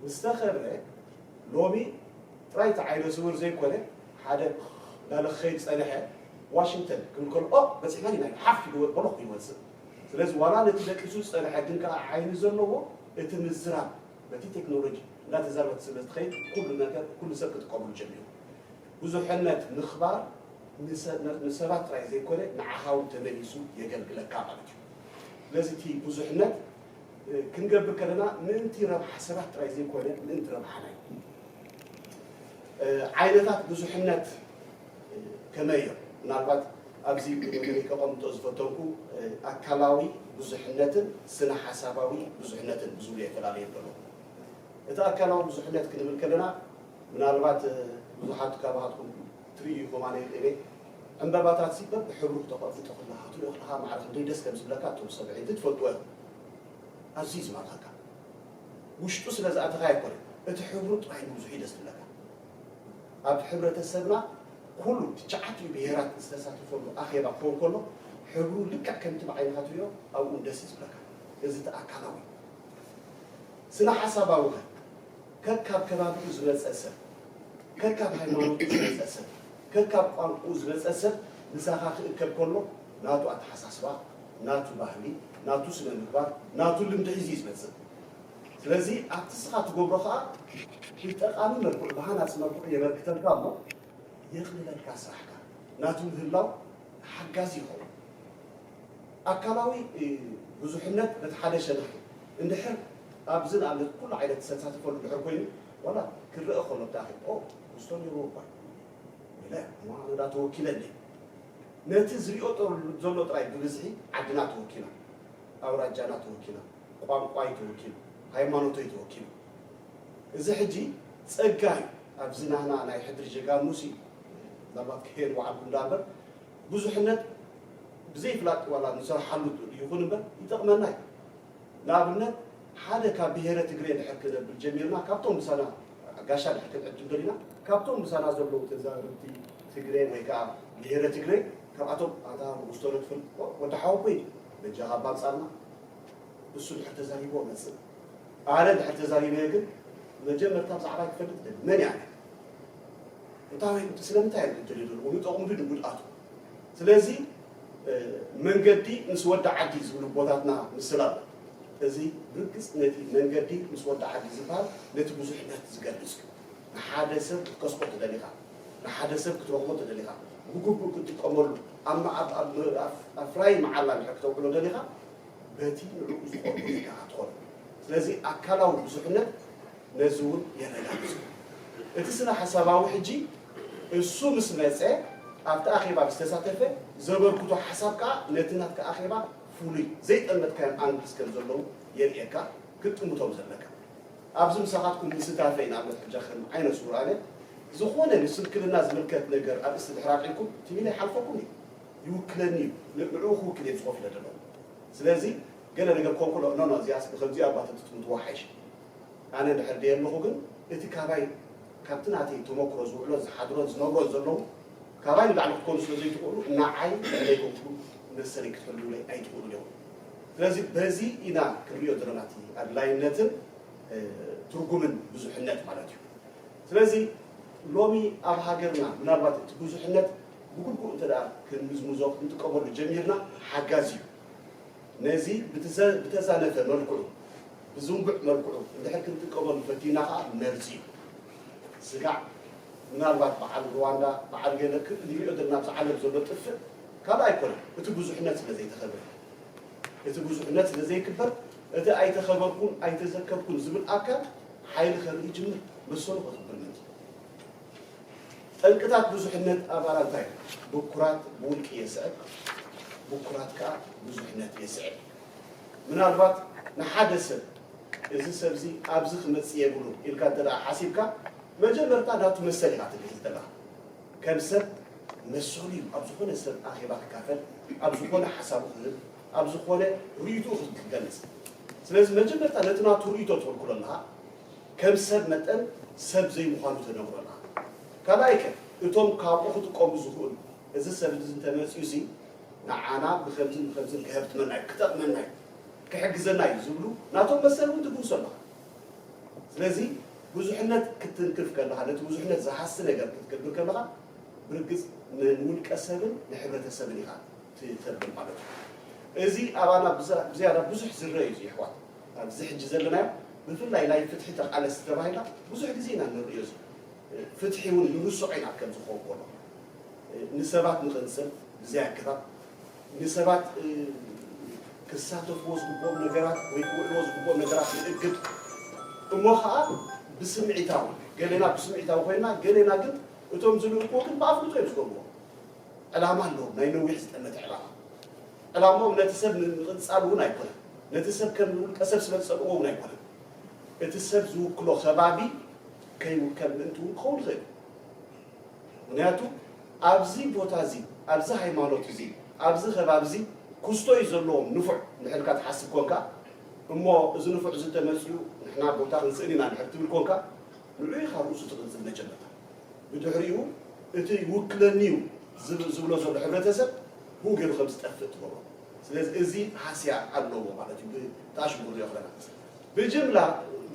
ምስ ተኸብረ ሎሚ ጥራይ እቲ ዓይነ ስውር ዘይኮነ ሓደ እንዳለ ክኸይድ ዝፀንሐ ዋሽንግተን ክብል ከሎ ኦ በፂሕና ኢና ሓፍ ይወ- በሎ ይወፅእ። ስለዚ ዋላ ነቲ ደቂሱ ዝፀንሐ ግን ከዓ ዓይኒ ዘለዎ እቲ ምዝራብ በቲ ቴክኖሎጂ እንዳተዛረበት ስለ ትኸይድ ኩሉ ነገር ኩሉ ሰብ ክጥቀመሉ ጀሚሩ። ብዙሕነት ምኽባር ንሰ- ንሰባት ጥራይ ዘይኮነ ንዓኻ እውን ተመሊሱ የገልግለካ ማለት እዩ። ስለዚ እቲ ብዙሕነት ክንገብር ከለና ምእንቲ ረብሓ ሰባት ጥራይ ዘይኮነ ምእንቲ ረብሓና እዩ። ዓይነታት ብዙሕነት ከመይ እዮም? ምናልባት ኣብዚ መደበይ ከቐምጦ ዝፈተንኩ ኣካላዊ ብዙሕነትን ስነ ሓሳባዊ ብዙሕነትን ብዝብሉ የፈላለየ ኣለዎ። እቲ ኣካላዊ ብዙሕነት ክንብል ከለና ምናልባት ብዙሓት ካባኻትኩም ትርእዩ ኢኹም ኣነ ይኽእለ ዕምበባታት ሲ በብሕብሩ ክተቐምጦ ከለኻ ክትሪኦ ከለኻ ማዕረ ክንደይ ደስ ከም ዝብለካ እቶም ሰብ ዕድል ትፈልጥዎ ኢኹም። ኣዝዩ ዝማርኸካ ውሽጡ ስለ ዝኣተኻ ኣይኮነን እቲ ሕብሩ ጥራይ ንብዙሕ እዩ ደስ ዝብለካ። ኣብ ሕብረተሰብና ኩሉ ትሽዓቲኡ ብሄራት ዝተሳተፈሉ ኣኼባ ክኸውን ከሎ ሕብሩ ልክዕ ከምቲ ብዓይንኻ ትሪኦ ኣብኡ ደስ እዩ ዝብለካ። እዚ እቲ ኣካላዊ ስነ ሓሳባዊ ከ ከካብ ከባቢኡ ዝመፀ ሰብ ከካብ ሃይማኖቱ ዝመፀ ሰብ ከካብ ቋንቁኡ ዝመፀ ሰብ ምሳኻ ክእከብ ከሎ ናቱ ኣተሓሳስባ ናቱ ባህሊ ናቱ ስነ ምግባር ናቱ ልምዲ ሒዙ እዩ ዝመፅእ። ስለዚ ኣብቲ ስኻ ትገብሮ ከዓ ብጠቓሚ መልክዑ ብሃናፂ መልክዑ የበርክተልካ እሞ የቕልለልካ ስራሕካ ናቱ ምህላው ሓጋዚ ይኸውን። ኣካላዊ ብዙሕነት በቲ ሓደ ሸነኽ እንድሕር ኣብዚ ንኣብነት ኩሉ ዓይነት ዝተሳተፈሉ እንድሕር ኮይኑ ዋላ ክረአ ከሎ ብታኺ ኦ ክስቶ ነይርዎ እኳ ኢለ እሞ ኣነ ዳ ተወኪለ እንደ ነቲ ዝሪኦ ዘሎ ጥራይ ብብዝሒ ዓድና ተወኪላ ኣውራጃና ተወኪላ ቋንቋይ ተወኪሉ ሃይማኖተይ ተወኪሉ እዚ ሕጂ ጸጋ እዩ ኣብዚ ናህና ናይ ሕድሪ ጀጋኑሲ ምናልባት ክሄድ ወዓልኩ እንዳ እምበር ብዙሕነት ብዘይፍላጥ ዋላ ንሰርሓሉ ይኹን እምበር ይጠቕመና እዩ። ንኣብነት ሓደ ካብ ብሄረ ትግሬ ድሕር ክነብል ጀሚርና ካብቶም ምሳና ጋሻ ድሕር ክንዕድም ደሊና ካብቶም ምሳና ዘለዉ ተዛረብቲ ትግሬ ወይ ከዓ ብሄረ ትግሬ ካብኣቶም ኣታ ንጉስቶሎ ትፈልጥዎ ወዲ ሓወቦይ በጃኻ ባምፃልና እሱ ድሕር ተዛሪብዎ መፅእ ኣነ ድሕር ተዛሪበዮ ግን መጀመርታ ብዛዕባ ክፈልጥ ደሊ መን እያ እንታይ ስለምንታይ እዮም ዝደልዩ ዘለዉ ንጠቕሙ ድዩ ንጉድኣቱ ስለዚ መንገዲ ምስ ወዲ ዓዲ ዝብሉ ቦታትና ምስላ ኣሎ እዚ ብርግፅ ነቲ መንገዲ ምስ ወዲ ዓዲ ዝበሃል ነቲ ብዙሕነት ዝገልፅ እዩ ንሓደ ሰብ ክትከስቦ ትደሊኻ ንሓደ ሰብ ክትረኽቦ ትደሊኻ ብግቡእ ክትጥቀመሉ ኣብ ኣፍራይ መዓላ ድሕር ክተውዕሎ ደሊኻ በቲ ንዕኡ ዝቐርቡ ዜጋኻ ትኾኑ። ስለዚ ኣካላዊ ብዙሕነት ነዚ እውን የረጋግጹ። እቲ ስነ ሓሳባዊ ሕጂ እሱ ምስ መጸ ኣብቲ ኣኼባ ዝተሳተፈ ዘበርክቶ ሓሳብ ከኣ ነቲ ናትካ ኣኼባ ፍሉይ ዘይጠመትካዮም ኣንግልስ ከም ዘለዉ የርእየካ ክትጥምቶም ዘለካ። ኣብዚ ምሳኻትኩም ምስታፈይ ንኣብነት ሕጃ ከም ዓይነ ስውር ኣነ ዝኾነ ንስንክልና ዝምልከት ነገር ኣብ እስቲ ድሕር ኣልዒልኩም ቲቪ ናይ ሓልፈኩም እዩ ይውክለኒ እዩ ንዕኡ ክውክል እየ ዝኸፍለ ዘለኹ ስለዚ ገለ ነገር ኮንኩሎ ኖ ኖ እዚኣስ ብከምዚ ኣባተ ትጥምትዎ ሓይሽ ኣነ እንድሕር ደየ ኣለኹ ግን እቲ ካባይ ካብቲ ናተይ ተመክሮ ዝውዕሎን ዝሓድሮን ዝነግሮን ዘለዉ ካባይ ንላዕሊ ክትኮኑ ስለ ዘይትኽእሉ ንዓይ ልዕለይ ኮንኩም መሰለይ ክትሕልዉለይ ኣይትኽእሉን ኢኹም። ስለዚ በዚ ኢና ክንሪኦ ዘለና እቲ ኣድላይነትን ትርጉምን ብዙሕነት ማለት እዩ። ስለዚ ሎሚ ኣብ ሃገርና ምናልባት እቲ ብዙሕነት ብግቡእ እንተ ደኣ ክንምዝምዞ ክንጥቀመሉ ጀሚርና ሓጋዚ እዩ። ነዚ ብተዛነፈ መልክዑ ብዝንቡዕ መልክዑ እንድሕር ክንጥቀመሉ ፈቲና ከዓ መርዚ እዩ። ስጋዕ ምናልባት በዓል ሩዋንዳ በዓል ገለ ንሪኦ ዘለና ኣብዚ ዓለም ዘሎ ጥፍእ ካልእ ኣይኮነን። እቲ ብዙሕነት ስለ ዘይተኸብር እቲ ብዙሕነት ስለ ዘይክበር እቲ ኣይተኸበርኩን ኣይተዘከርኩን ዝብል ኣካል ሓይሊ ከርኢ ይጅምር መሰሉ ከኽብር ምእንቲ ጠንቅታት ብዙሕነት ኣባላ እንታይ እዩ? ብኩራት ብውልቂ የስዕብ፣ ብኩራት ከዓ ብዙሕነት የስዕብ። ምናልባት ንሓደ ሰብ እዚ ሰብ እዚ ኣብዚ ክመፅእ የብሉ ኢልካ እንተ ደኣ ሓሲብካ መጀመርታ ናቱ መሰል ኢኻ ትግልፅ ዘለኻ። ከም ሰብ መሰሉ እዩ ኣብ ዝኾነ ሰብ ኣኼባ ክካፈል፣ ኣብ ዝኾነ ሓሳቡ ክህብ፣ ኣብ ዝኾነ ርእይትኡ ክገልፅ። ስለዚ መጀመርታ ነቲ ናቱ ርእይቶ ትኽልክሎ ኣለኻ። ከም ሰብ መጠን ሰብ ዘይምዃኑ ተነግሮ ኣለኻ። ካልኣይ ከ እቶም ካብኡ ክጥቀሙ ዝኽእሉ እዚ ሰብ እዚ እንተመፅኡ ሲ ንዓና ብከምዝን ብከምዝን ክሀብትመና እዩ ክጠቕመና እዩ ክሕግዘና እዩ ዝብሉ ናቶም መሰል እውን ትግህሶ ኣለኻ። ስለዚ ብዙሕነት ክትንክፍ ከለኻ ነቲ ብዙሕነት ዝሃሲ ነገር ክትገብር ከለኻ ብርግፅ ንውልቀ ሰብን ንሕብረተሰብን ኢኻ ትተብል ማለት እዩ። እዚ ኣባና ብዝያዳ ብዙሕ ዝረአ እዩ ይሕዋት ኣብዚ ሕጂ ዘለናዮ ብፍላይ ናይ ፍትሒ ተቃለስቲ ተባሂልና ብዙሕ ግዜ ኢና ንርእዮ እዚ ፍትሒ እውን ንርስዖ ኢና ከም ዝኸውን ከሎ ንሰባት ንቕንጽል ብዘይ ኣገባብ ንሰባት ክሳተፍዎ ዝግብኦም ነገራት ወይ ክውዕልዎ ዝግብኦም ነገራት ንእግድ እሞ ከዓ ብስምዒታዊ ገሌና ብስምዒታዊ ኮይና ገሌና ግን እቶም ዝልእክዎ ግን ብኣፍልጦ እዮም ዝገብርዎ ዕላማ ኣለዎም ናይ ነዊሕ ዝጠመተ ዕላማ ዕላምኦም ነቲ ሰብ ንምቕንጻል እውን ኣይኮነን ነቲ ሰብ ከም ውልቀ ሰብ ስለ ዝጸልእዎ እውን ኣይኮነን እቲ ሰብ ዝውክሎ ከባቢ ከይውከል ምእንቲ እውን ክኸውን ይኽእል ምኽንያቱ ኣብዚ ቦታ እዚ ኣብዚ ሃይማኖት እዚ ኣብዚ ከባቢ እዚ ክስቶ እዩ ዘለዎም ንፉዕ እንድሕር ኢልካ ትሓስብ ኮንካ እሞ እዚ ንፉዕ እዚ ተመፅኡ ንሕና ቦታ ክንስእን ኢና እንድሕር ትብል ኮንካ ንዑ ኢኻ ርእሱ ትቕንፅል መጀመርታ ብድሕሪኡ እቲ ይውክለኒ እዩ ዝብሎ ዘሎ ሕብረተሰብ ብኡ ገይሩ ከም ዝጠፍእ ትገብሮ ስለዚ እዚ ሃስያ ኣለዎ ማለት እዩ ብጣሽ ንሪኦ ክለና ብጅምላ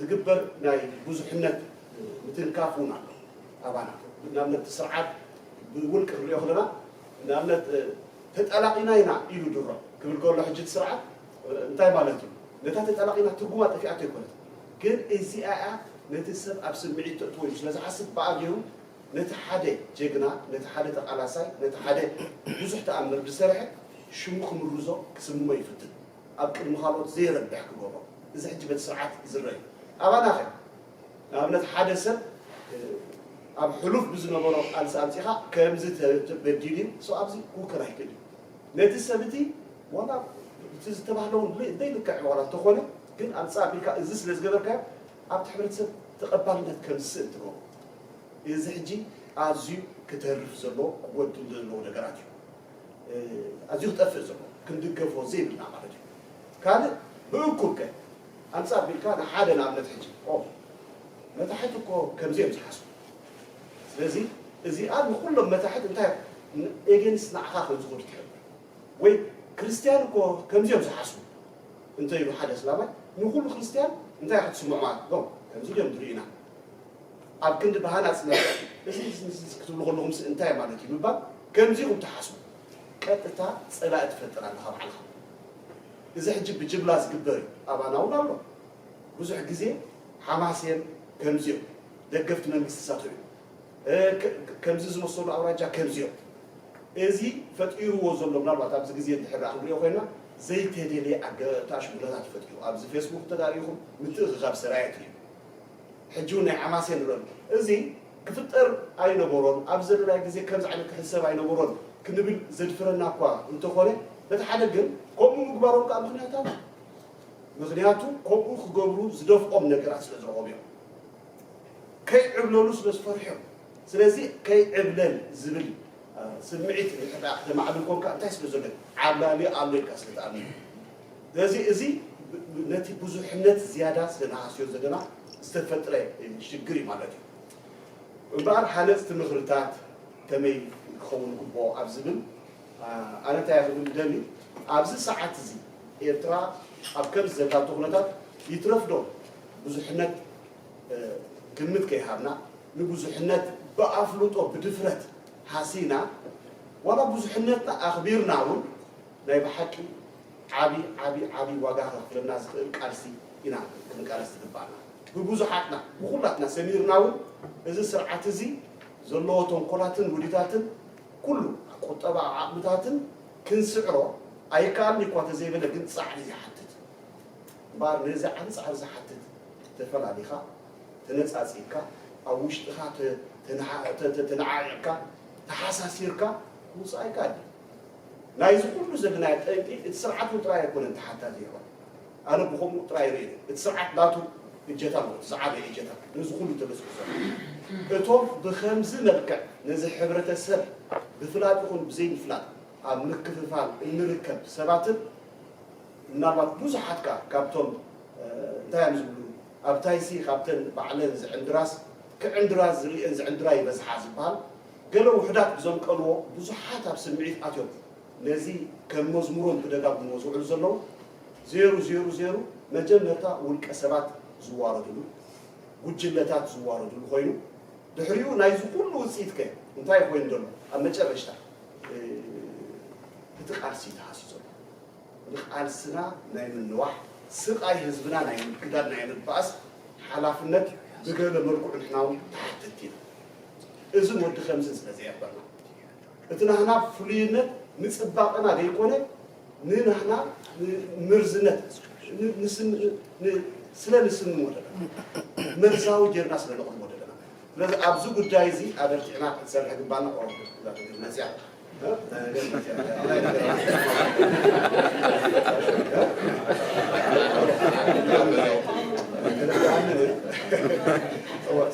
ዝግበር ናይ ብዙሕነት ምትንካፍ እውን ኣሎ ኣባና ንኣብነት ስርዓት ብውልቂ ክንሪኦ ክለና ንኣብነት ተጠላቂና ኢና ኢሉ ድሮ ክብል ከሎ ሕጂ ስርዓት እንታይ ማለት እዩ ነታ ተጠላቂና ትርጉማ ጠፊኣቶ ይኮነት ግን እዚኣ እያ ነቲ ሰብ ኣብ ስምዒት ተእትዎ እዩ ስለ ዝሓስብ ብኣ ገይሩ ነቲ ሓደ ጀግና ነቲ ሓደ ተቃላሳይ ነቲ ሓደ ብዙሕ ተኣምር ዝሰርሐ ሽሙ ክምርዞ ክስምሞ ይፍትን ኣብ ቅድሚ ካልኦት ዘይረብሕ ክገብሮ እዚ ሕጂ በቲ ስርዓት ዝረአ እዩ ኣባና ከ ንኣብነት ሓደ ሰብ ኣብ ሕሉፍ ብዝነበሮ ቃልሲ ኣምፂኻ ከምዚ ተበዲሉ እዩ ሰው ኣብዚ ክውከል ኣይክእል እዩ ነቲ ሰብ እቲ ዋላ እቲ ዝተባህለውን ዘይልክዕ ዋላ እንተኾነ ግን ኣምፃእ ኣቢልካ እዚ ስለ ዝገበርካዮ ኣብቲ ሕብረተሰብ ተቐባልነት ከም ዝስእን ትገብሮ እዚ ሕጂ ኣዝዩ ክተርፍ ዘለዎ ክጎድል ዘለዎ ነገራት እዩ ኣዝዩ ክጠፍእ ዘሎ ክንድገፎ ዘይብልና ማለት እዩ ካልእ ብእኩብ ከ ኣንፃር ቢልካ ንሓደ ንኣብነት ሕጂ መታሕት እኮ ከምዚኦም ዝሓስቡ ስለዚ እዚኣ ንኩሎም መታሕት እንታይ ኤገንስ ንዓኻ ከም ዝኸዱ ትሕብር ወይ ክርስትያን እኮ ከምዚኦም ዝሓስቡ እንተ ኢሉ ሓደ እስላማይ ንኩሉ ክርስትያን እንታይ ክትስምዑ ማለት ዶ ከምዚ ድዮም ንርኢና ኣብ ክንዲ ብሃናፅ መ እዚ ክትብሉ ከለኹም እንታይ ማለት እዩ ምባል ከምዚኹም ትሓስቡ ቀጥታ ፀላኢ ትፈጥር ኣለኻ ባዕልኻ እዚ ሕጂ ብጅምላ ዝግበር እዩ ኣባና እውን ኣሎ ብዙሕ ግዜ ሓማሴን ከምዚኦም ደገፍቲ መንግስቲ ሳተው እዩ ከምዚ ዝመሰሉ ኣውራጃ ከምዚኦም እዚ ፈጢርዎ ዘሎ ምናልባት ኣብዚ ግዜ እንድሕር ክንሪኦ ኮይና ዘይተደልየ ኣገታሽ ጉዳታት ፈጢሩ ኣብዚ ፌስቡክ ተዳሪኹም ምትእኽኻብ ሰራየት እዩ ሕጂ እውን ናይ ሓማሴን ንረሉ እዚ ክፍጠር ኣይነበሮን ኣብ ዘለናይ ግዜ ከምዚ ዓይነት ክሕሰብ ኣይነበሮን ክንብል ዘድፍረና እኳ እንተኾነ በቲ ሓደ ግን ከምኡ ምግባሮም ከዓ ምክንያት ኣሎ ምክንያቱ ከምኡ ክገብሩ ዝደፍኦም ነገራት ስለ ዝረኸቡ እዮም ከይዕብለሉ ስለ ዝፈርሑ እዮም ስለዚ ከይዕብለል ዝብል ስምዒት እንድሕር ደኣ ክተማዕብል ኮንካ እንታይ ስለ ዘሎ ዓብላሊ ኣሎ ኢልካ ስለ ትኣምን እዩ። ስለዚ እዚ ነቲ ብዙሕነት ዝያዳ ስለ ንሃስዮ ዘለና ዝተፈጥረ ሽግር እዩ ማለት እዩ። እምበኣር ሃነፅቲ ምኽርታት ከመይ ክኸውን ግብኦ ኣብ ዝብል ኣነ እንታይ ክብል ደሊ ኣብዚ ሰዓት እዚ ኤርትራ ኣብ ከም ዘላቶ ኩነታት ይትረፍዶ ብዙሕነት ግምት ከይሃብና ንብዙሕነት ብኣፍልጦ ብድፍረት ሃሲና ዋላ ብዙሕነትና ኣኽቢርና እውን ናይ ብሓቂ ዓቢ ዓቢ ዓቢ ዋጋ ከኽፍለና ዝኽእል ቃልሲ ኢና ክንቃለስ ዝግባና። ብብዙሓትና ብኹላትና ሰሚርና እውን እዚ ስርዓት እዚ ዘለዎ ተንኮላትን ውዲታትን ኩሉ ቁጠባ ዓቕምታትን ክንስዕሮ ኣይከኣልን እኳ ተዘይበለ ግን ጻዕሪ ይሓትት። እምበኣር ነዚ ዓቢ ጻዕሪ ዝሓትት ተፈላሊኻ ተነጻጺርካ ኣብ ውሽጥኻ ተነዓዒቕካ ተሓሳሲርካ ክውፅእ ኣይከኣልን። ናይዚ ኩሉ ዘለናዮ ጠንቂ እቲ ስርዓት እውን ጥራይ ኣይኮነን ተሓታቲ ይኾን። ኣነ ብኸምኡ ጥራይ ርኢ እቲ ስርዓት ናቱ እጀታ ኣለዎ ዝዓበየ እጀታ ነዚ ኩሉ ተበፅሑ ዘሎ እቶም ብከምዚ መልክዕ ነዚ ሕብረተሰብ ብፍላጥ ይኹን ብዘይምፍላጥ ኣብ ምክፍፋል እንርከብ ሰባትን ምናልባት ብዙሓት ከኣ ካብቶም እንታይ እዮም ዝብሉ ኣብታይሲ ካብተን ባዕለን ዝዕንድራስ ክዕንድራ ዝርእየን ዝዕንድራ ይበዝሓ ዝበሃል ገለ ውሑዳት ብዘምቀልዎ ብዙሓት ኣብ ስምዒት ኣትዮም ነዚ ከም መዝሙሮም ክደጋግምዎ ዝውዕሉ ዘለዉ ዜሩ ዜሩ ዜሩ መጀመርታ ውልቀ ሰባት ዝዋረድሉ ጉጅለታት ዝዋረድሉ ኮይኑ ድሕሪኡ ናይዚ ኩሉ ውፅኢት ከ እንታይ ኮይኑ ዘሎ ኣብ መጨረሽታ እቲ ቃልሲ ተሃስዩ ዘሎ ንቃልስና ናይ ምንዋሕ ስቃይ ህዝብና ናይ ምግዳድ ናይ ምባእስ ሓላፍነት ብገለ መልክዑ ንሕና እውን ተሓተቲ ኢና። እዝን ወዲ ከምዝን ስለ ዘየኽበርና እቲ ናህና ፍሉይነት ንፅባቐና ዘይኮነ ንናህና ምርዝነት ስለ ንስንሞ ዘለና መርዛዊ ጌርና ስለ ነቕርቦ ዘለና ስለዚ ኣብዚ ጉዳይ እዚ ኣበርቲዕና ክንሰርሕ ግባና መፅያ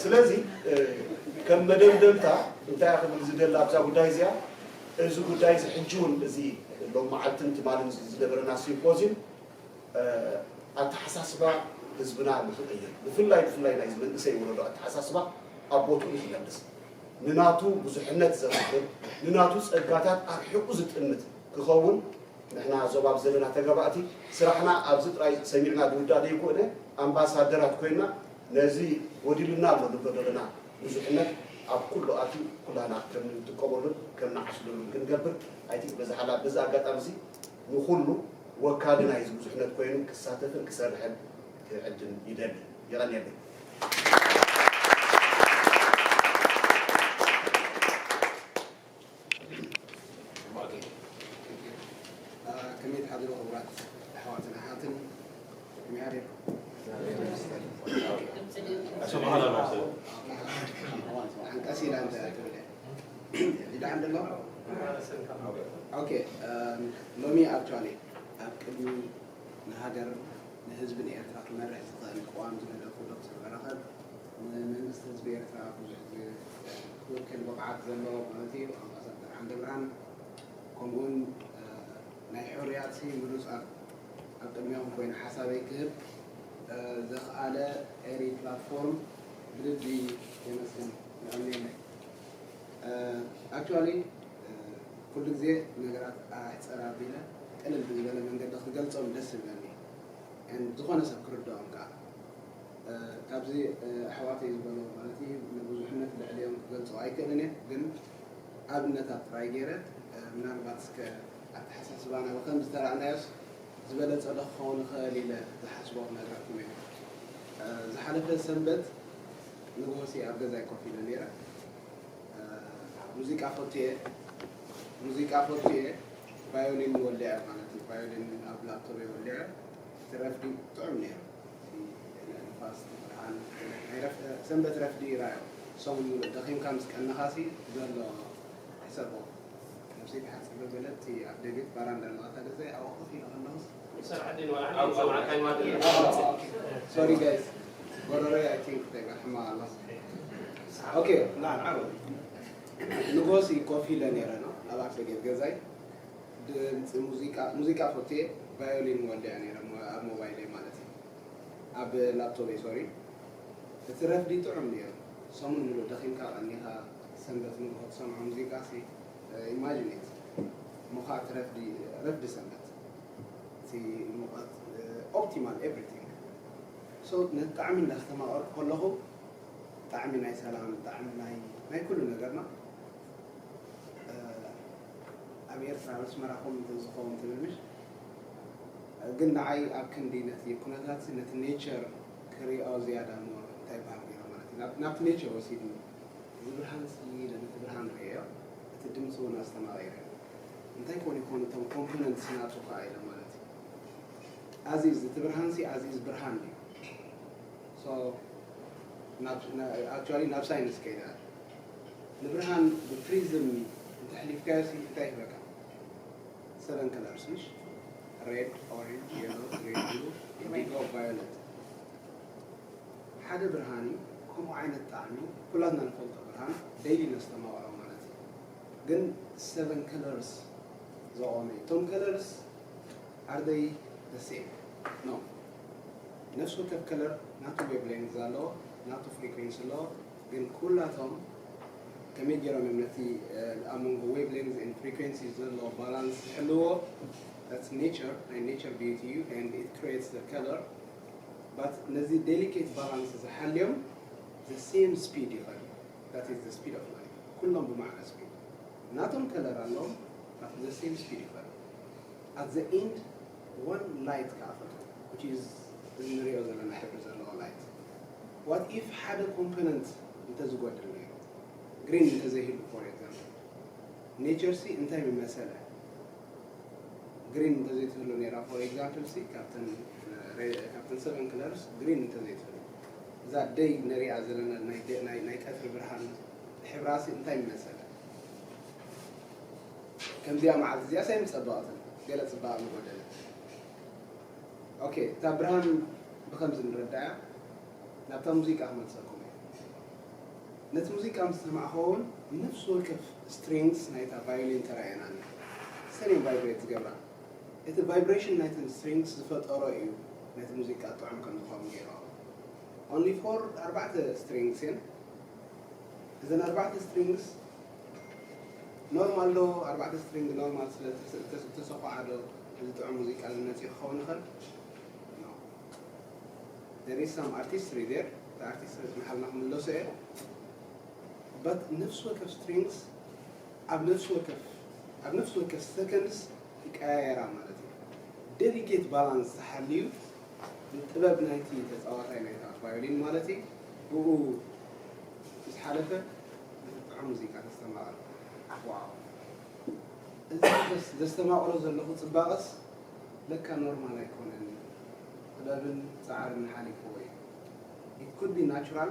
ስለዚ ከም መደምደምታ እንታይ ክብል ዝደሊ ኣብዛ ጉዳይ እዚኣ እዚ ጉዳይ እዚ ሕጂ እውን እዚ ሎም መዓልትን ትማልን ዝነበረና ሲምፖዚም ኣተሓሳስባ ህዝብና ንክቕይር ብፍላይ ብፍላይ ናይ መንእሰይ ወለዶ ኣተሓሳስባ ኣብ ቦትኡ ዝመልስ ንናቱ ብዙሕነት ዘኽብር ንናቱ ጸጋታት ኣርሒቑ ዝጥምት ክኸውን ንሕና ዞባ ዘለና ተጋባእቲ ስራሕና ኣብዚ ጥራይ ሰሚዕና ዝውዳእ ዘይኮነ ኣምባሳደራት ኮይና ነዚ ጎዲሉና ኣሎ ንብሎ ዘለና ብዙሕነት ኣብ ኩሉ ኣትዩ ኩላና ከም ንጥቀመሉን ከም ንዓስለሉን ክንገብር ኣይ ቲንክ በዚ ሓላ በዚ ኣጋጣሚ እዚ ንኹሉ ወካሊ ናይዚ ብዙሕነት ኮይኑ ክሳተፍን ክሰርሕን ክዕድም ይደሊ። የቐንየለይ። ከመይ ትሓድሩ ክቡራት ኣሕዋትን ኣሓትን? ከመይ ሓዲርኩም? ሓንቀስ ኢላ እንተ ትብል እያ። ይደሓን ደሎ? ኦኬ፣ ሎሚ ኣክቹዋሊ ኣብ ቅድሚ ንሃገር ንህዝቢ ንኤርትራ ክመርሕ ዝኽእል ቅዋም ዝነደፉ ዶክተር በረኸት ንመንግስቲ ህዝቢ ኤርትራ ብዙሕ ዝውክል ብቕዓት ዘለዎ ማለት እዩ ኣምባሳደር ዓንደብርሃን ከምኡውን ናይ ሕሩያት ምሩፃት ኣብ ቅድሚኦም ኮይኑ ሓሳበይ ክህብ ዘኽኣለ ኤሪ ፕላትፎርም ብልቢ የመስግን። የቐንየለይ። ኣክቹዋሊ ኩሉ ግዜ ነገራት ኣሕፀር ኣቢለ ቅልል ብዝበለ መንገዲ ክገልፆም ደስ ዝብለኒ ዝኾነ ሰብ ክርድኦም ከዓ ካብዚ ኣሕዋተይ ዝበሎ ማለት ንብዙሕነት ልዕሊኦም ክገልፆ ኣይክእልን እየ ግን ኣብነታት ጥራይ ገይረ ምናልባት እስከ ኣተሓሳስባና ብከም ዝተረኣናዮስ ዝበለፀ ዶ ክኸውን ይኽእል ኢለ ዝሓስቦ ክነግራኩም እየ ዝሓለፈ ሰንበት ንግሆሲ ኣብ ገዛይ ኮፍ ኢለ ነይረ ሙዚቃ ፈትየ ሙዚቃ ፈትየ ቫዮሊን ወሊዐ ማለት እዩ ቫዮሊን ኣብ ላፕቶፕ ወሊዐ እቲ ረፍዲ ጥዑም ነይሩ ንፋስ ብርሃን ሰንበት ረፍዲ ይራዮ ሰሙን ሙሉእ ደኺምካ ምስ ቀነኻሲ ዘሎ ሕሰቦ ነብሰይ ተሓፂበ በለት ኣብ ደገት ባራንዳ ኣለዋ እታ ገዛይ ኣብኡ ኮፍ ኢለ ከለኹስ ሶሪ ጋይስ ጎረረይ ኣይ ቲንክ ተጋሕማ ኣሎ ኦኬ ንጎሲ ኮፍ ኢለ ነይረ ነው ኣብ ኣፍደገት ገዛይ ድምፂ ሙዚቃ ሙዚቃ ፈትየ ቫዮሊን ወሊዐ ነይረ ኣብ ሞባይለይ ማለት እዩ ኣብ ላፕቶፕ ሶሪ እቲ ረፍዲ ጥዑም ነይሩ ሰሙን ሙሉእ ደኺምካ ቀኒኻ ሰንበት ንግሆ ትሰምዖ ሙዚቃ ሲ ኢማጂኔት እሞ ከዓ እቲ ረፍዲ ረፍዲ ሰንበት እቲ ሙቐት ኦፕቲማል ኤቭሪቲንግ ሶ ነቲ ጣዕሚ እንዳስተማቐርኩ ከለኹ ጣዕሚ ናይ ሰላም ጣዕሚ ናይ ናይ ኩሉ ነገርና ኣብ ኤርትራ ኣብ ኣስመራ ከምኡ እንተዝኸውን ትብል ምሽ ግን ንዓይ ኣብ ክንዲ ነቲ ኩነታት ነቲ ኔቸር ክሪኦ ዝያዳ ሞር እንታይ ይበሃል ገይረ ማለት እዩ ናብቲ ኔቸር ወሲድኒ እዚ ብርሃን ሲ ነቲ ብርሃን ርእዮ እቲ ድምፂ እውን ኣስተማቒረ እንታይ ኮን ይኮኑ እቶም ኮምፖነንትስ ናቱ ከዓ ኢለ ማለት እዩ ኣዚዝ እቲ ብርሃን ሲ ኣዚዝ ብርሃን እዩ actually ናብ ሳይንስ ከይዳ ንብርሃን ብፕሪዝም እንተሕሊፍካዮ ሲ እንታይ ይህበካ seven colors ምሽ red orange yellow green blue indigo violet ሓደ ብርሃን እዩ ከምኡ ዓይነት ጣዕሚ ኩላትና ንፈልጦ ብርሃን daily ነስተማቕሮ ማለት እዩ ግን seven colors ዘቆመ እዩ እቶም colors are they the same no ነፍሲ ወከፍ color ናቱ wavelength ኣለዎ ናቱ frequency ኣለዎ ግን ኩላቶም ከመይ ገይሮም እዮም ነቲ ኣብ መንጎ wavelength and frequency ዘሎ balance ዝሕልዎ that's nature ናይ nature beauty እዩ and it creates the color but ነዚ delicate balance ዝሓልዮም the same speed ይኸዱ that is the speed of light ኩሎም ብማዕረ speed ናቶም color ኣለዎም but the same speed ይኸዱ at the end one light ከዓ ፈጥሩ which is እዚ ንሪኦ ዘለና ሕብሪ ዘለዎ light what if ሓደ component እንተዝጎድል ነይሩ green እንተዘይህሉ for example nature ሲ እንታይ ምመሰለ green እንተዘይትህሉ ነይራ for example ሲ ካብተን seven colors green እንተዘይትህሉ እዛ ደይ ንሪኣ ዘለና ናይ ቀትሪ ብርሃን ሕብራ ሲ እንታይ ምመሰለ ከምዚኣ መዓልቲ እዚኣ ሳይ ምፀበቐትን ገለ ፅባቐ ምጎደለ okay እታ ብርሃን ብከምዚ ንረዳያ ናብታ ሙዚቃ ክመልሰኩም እየ ነቲ ሙዚቃ ምስ ሰማዕኸዎ እውን ነፍሲ ወከፍ strings ናይታ violin ተራእየናኒ ሰን እዮም vibrate ዝገብራ እቲ vibration ናይተን strings ዝፈጠሮ እዩ ነቲ ሙዚቃ ጥዑም ከም ዝኸውን ገይርኦ only for ኣርባዕተ strings እየን እዘን ኣርባዕተ strings normal ዶ ኣርባዕተ string normal ስለ ዝተሰኳዓ ዶ እዚ ጥዑም ሙዚቃ ዝመፅእ ክኸውን ይኽእል there is some artistry there the artistry መሓልና ክምለሶ እየ but ነፍሲ ወከፍ strings ኣብ ነፍሲ ወከፍ ኣብ ነፍሲ ወከፍ seconds ይቀያየራ ማለት እዩ delicate balance ተሓልዩ ንጥበብ ናይቲ ተፃዋታይ ናይታ violin ማለት እዩ ብኡ ምስ ሓለፈ ብጥዑም ሙዚቃ ተስተማቐር wow እዚ ዘስተማቕሮ ዘለኹ ፅባቐስ ለካ normal ኣይኮነን ጥበብን ፃዕርን ሓሊፍዎ እዩ it could be natural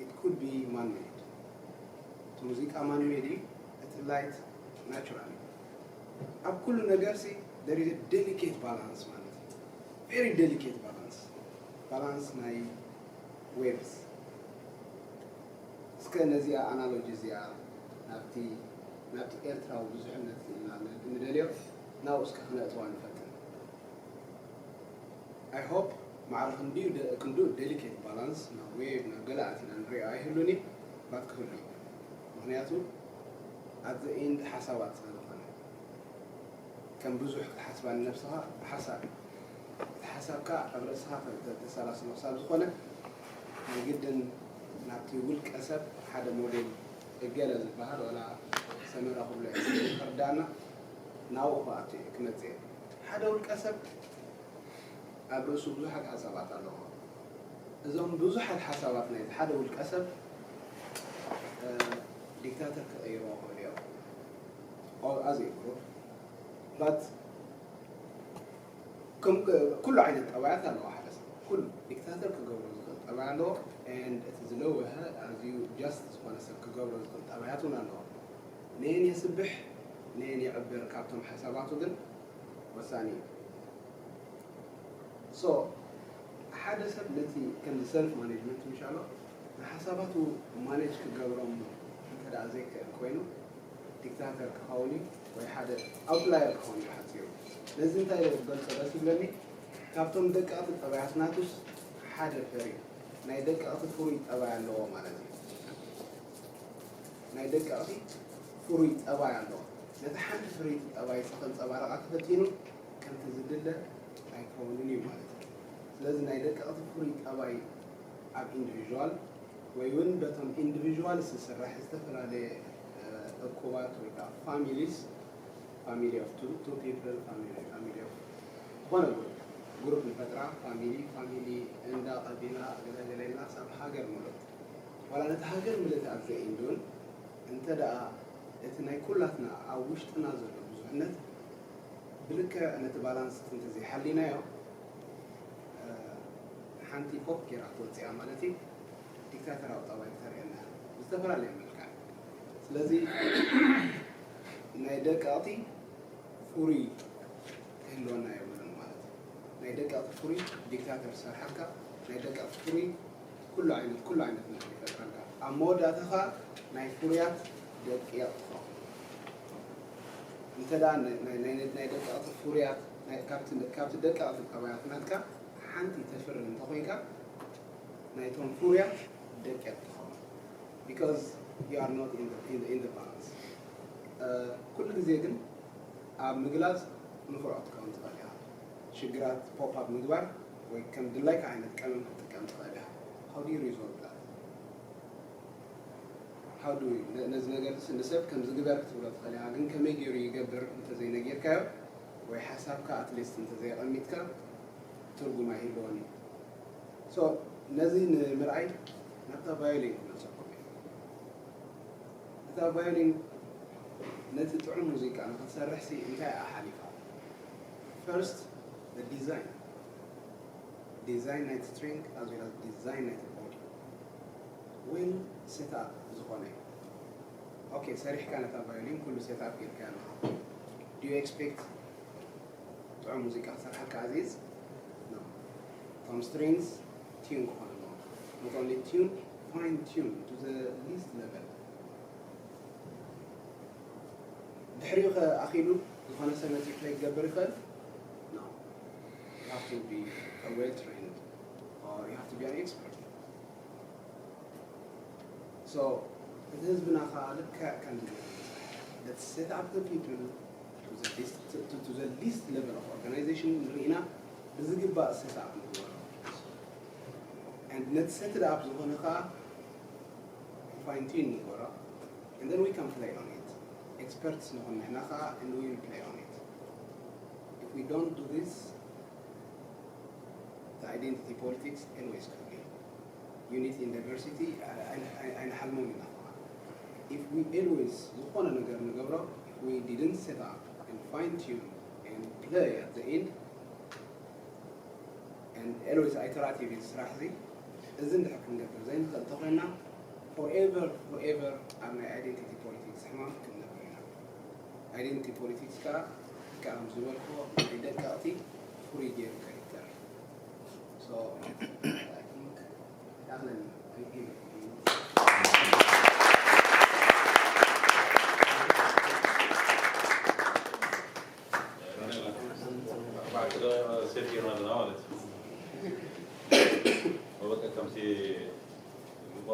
it could be man made እቲ ሙዚቃ man made እዩ እቲ light natural እዩ ኣብ ኩሉ ነገር ሲ there is delicate balance ማለት እዩ very delicate balance balance ናይ waves እስከ ነዚኣ analogy እዚኣ ናብቲ ናብቲ ኤርትራዊ ብዙሕነት ኢልና ንደልዮ ናብኡ እስከ ክነእትዋ ንፈትን I hope ማዕረ ክንድኡ ክንድኡ delicate balance ናብ wave ናብ ገለ ኣቲና ንሪኦ ኣይህሉን እዩ but ክህሉ እዩ ምክንያቱ at the end ሓሳባት ስለ ዝኾነ ከም ብዙሕ ክትሓስባ ንነብስኻ ሓሳብ እቲ ሓሳብካ ኣብ ርእስኻ ተሰላስሎ ክሳብ ዝኾነ ናይ ግድን ናብቲ ውልቀ ሰብ ሓደ ሞዴል እገለ ዝበሃል ወላ ሰመረ ክብሎ እየ ክርዳእና ናብኡ ክኣቱ እየ ክመፅእ እየ ሓደ ውልቀ ሰብ ኣብ ርእሱ ብዙሓት ሓሳባት ኣለዎ እዞም ብዙሓት ሓሳባት ናይ ሓደ ውልቀ ሰብ ዲክታተር ክቐይርዎ ክኽእሉ እዮም as a group but ኩሉ ዓይነት ጠባያት ኣለዎ ሓደ ሰብ ኩሉ ዲክታተር ክገብሮ ዝኽእል ጠባይ ኣለዎ and እቲ ዝለወሀ ኣዝዩ just ዝኾነ ሰብ ክገብሮ ዝኽእል ጠባያት እውን ኣለዎ ነየን የስብሕ ነየን የዕብር ካብቶም ሓሳባቱ ግን ወሳኒ እዩ so ሓደ ሰብ ነቲ ከምዚ self management ምሻሎ ንሓሳባቱ manage ክገብሮም እንተ ዘይክእል ኮይኑ ዲክታተር ክኸውን እዩ ወይ ሓደ outlier ክኸውን እዩ ሓፂሩ ነዚ እንታይ ገልፆ ደስ ይብለኒ ካብቶም ደቀቕቲ ጠባያት ናቱስ ሓደ ፈሪ ናይ ደቀቕቲ ፍሩይ ጠባይ ኣለዎ ማለት እዩ ናይ ደቀቕቲ ፍሩይ ጠባይ ኣለዎ። ነቲ ሓንቲ ፍርይቲ ጠባይ ከንጸባርቓ ተፈቲኑ ከምቲ ዝድለ ኣይከውንን እዩ ማለት እዩ። ስለዚ ናይ ደቀቕቲ ፍሩይ ጠባይ ኣብ ኢንዲቪዥዋል ወይ እውን በቶም ኢንዲቪዥዋልስ ዝስራሕ ዝተፈላለየ እኩባት ወይ ከዓ ፋሚሊስ family of two two people family family of ዝኾነ ግሩፕ ግሩፕ ንፈጥራ ፋሚሊ ፋሚሊ እንዳ ቀቢላ ገለገለ ኢልና ክሳብ ሃገር ምሉእ ዋላ ነቲ ሃገር ምልእቲ ኣብ ዘኢንዱን እንተ ደኣ እቲ ናይ ኩላትና ኣብ ውሽጥና ዘሎ ብዙሕነት ብልክዕ ነቲ ባላንስ እንተዘይሓሊናዮ ሓንቲ ፖፕ ጌራ ክትወፅእ እያ ማለት እዩ። ዲክታተራዊ ጠባይ ክተርእየና እያ ብዝተፈላለየ መልክዕ። ስለዚ ናይ ደቀቕቲ ፍሩይ ክህልወና የብሉን ማለት እዩ። ናይ ደቀቕቲ ፍሩይ ዲክታተር ዝሰርሓልካ ናይ ደቀቕቲ ፍሩይ ኩሉ ዓይነት ኩሉ ዓይነት ነገር ይፈጥረልካ። ኣብ መወዳእታ ኸዓ ናይ ፍሩያት ደቂቕ ትኸውን። እንተ ደኣ ናይ ደቀቕቲ ፍሩያት ካብቲ ደቀቕቲ ጠባያት ናትካ ሓንቲ ተፍርን እንተኾይንካ ናይቶም ፍሩያት ደቂቕ ትኸውን። Because you are not in the, in the, in the balance. ኩሉ ግዜ ግን ኣብ ምግላጽ ንፉዕ ክትከውን ትኽእል ኢኻ። ሽግራት ፖፕ ኣፕ ምግባር ወይ ከም ድላይካ ዓይነት ቀመም ክትጥቀም ትኽእል ኢኻ። How do you resolve that? How do you ነዚ ነገር ንሰብ ከምዚ ግበር ክትብሎ ትኽእል ኢኻ፣ ግን ከመይ ገይሩ ይገብር እንተዘይነጊርካዮ ወይ ሓሳብካ ኣትሊስት እንተዘየቐሚጥካ ትርጉም ኣይህልዎን እዩ። So ነዚ ንምርኣይ ናብታ ቫዮሊን ክመልሰኩም እየ። እታ ቫዮሊን ነቲ ጥዑም ሙዚቃ ንክትሰርሕሲ እንታይ እያ ሓሊፋ? First the design design ናይቲ string as well as design ናይቲ body well set up ዝኾነ እዩ። Okay ሰሪሕካ ነታ ቫዮሊን ኩሉ set up ጌርካ ኣለኻ። Do you expect ጥዑም ሙዚቃ ክሰርሓልካ ኣዚዝ? No. እቶም strings tune ክኾኑ ኣለዎም። Not only tune, fine tune to the least level. ድሕሪኡ ከ ኣኺሉ ዝኾነ ሰብ መፂኡ play ክገብር ይኽእል? No. You have to be a well trained or you have to be an expert. So እቲ ህዝብና ከዓ ልክዕ ከምዚ let's set up the people to the least, to, to the least level of organization ንርኢና ብዝግባእ set up ንግበሮ። And ነቲ set up ዝኾነ ከዓ fine tune ንግበሮ። And then we can play on it. Experts ንኾን ንሕና ከዓ and we will play on it. If we don't do this, the identity politics always could be. Unity in diversity ኣይንሓልሞም ኢና። If we always ዝኾነ ነገር ንገብሮ if we didn't set up and fine tune and play at the end and always iterative ስራሕ እዚ እዚ እንድሕር ክንገብር ዘይንኽእል እንተኾይና forever forever ኣብ ናይ identity politics ሕማም ክንነብር ኢና። Identity politics ከዓ ከም ዝበልክዎ ናይ ደቀቕቲ ፍሩይ ገይሩ character so I think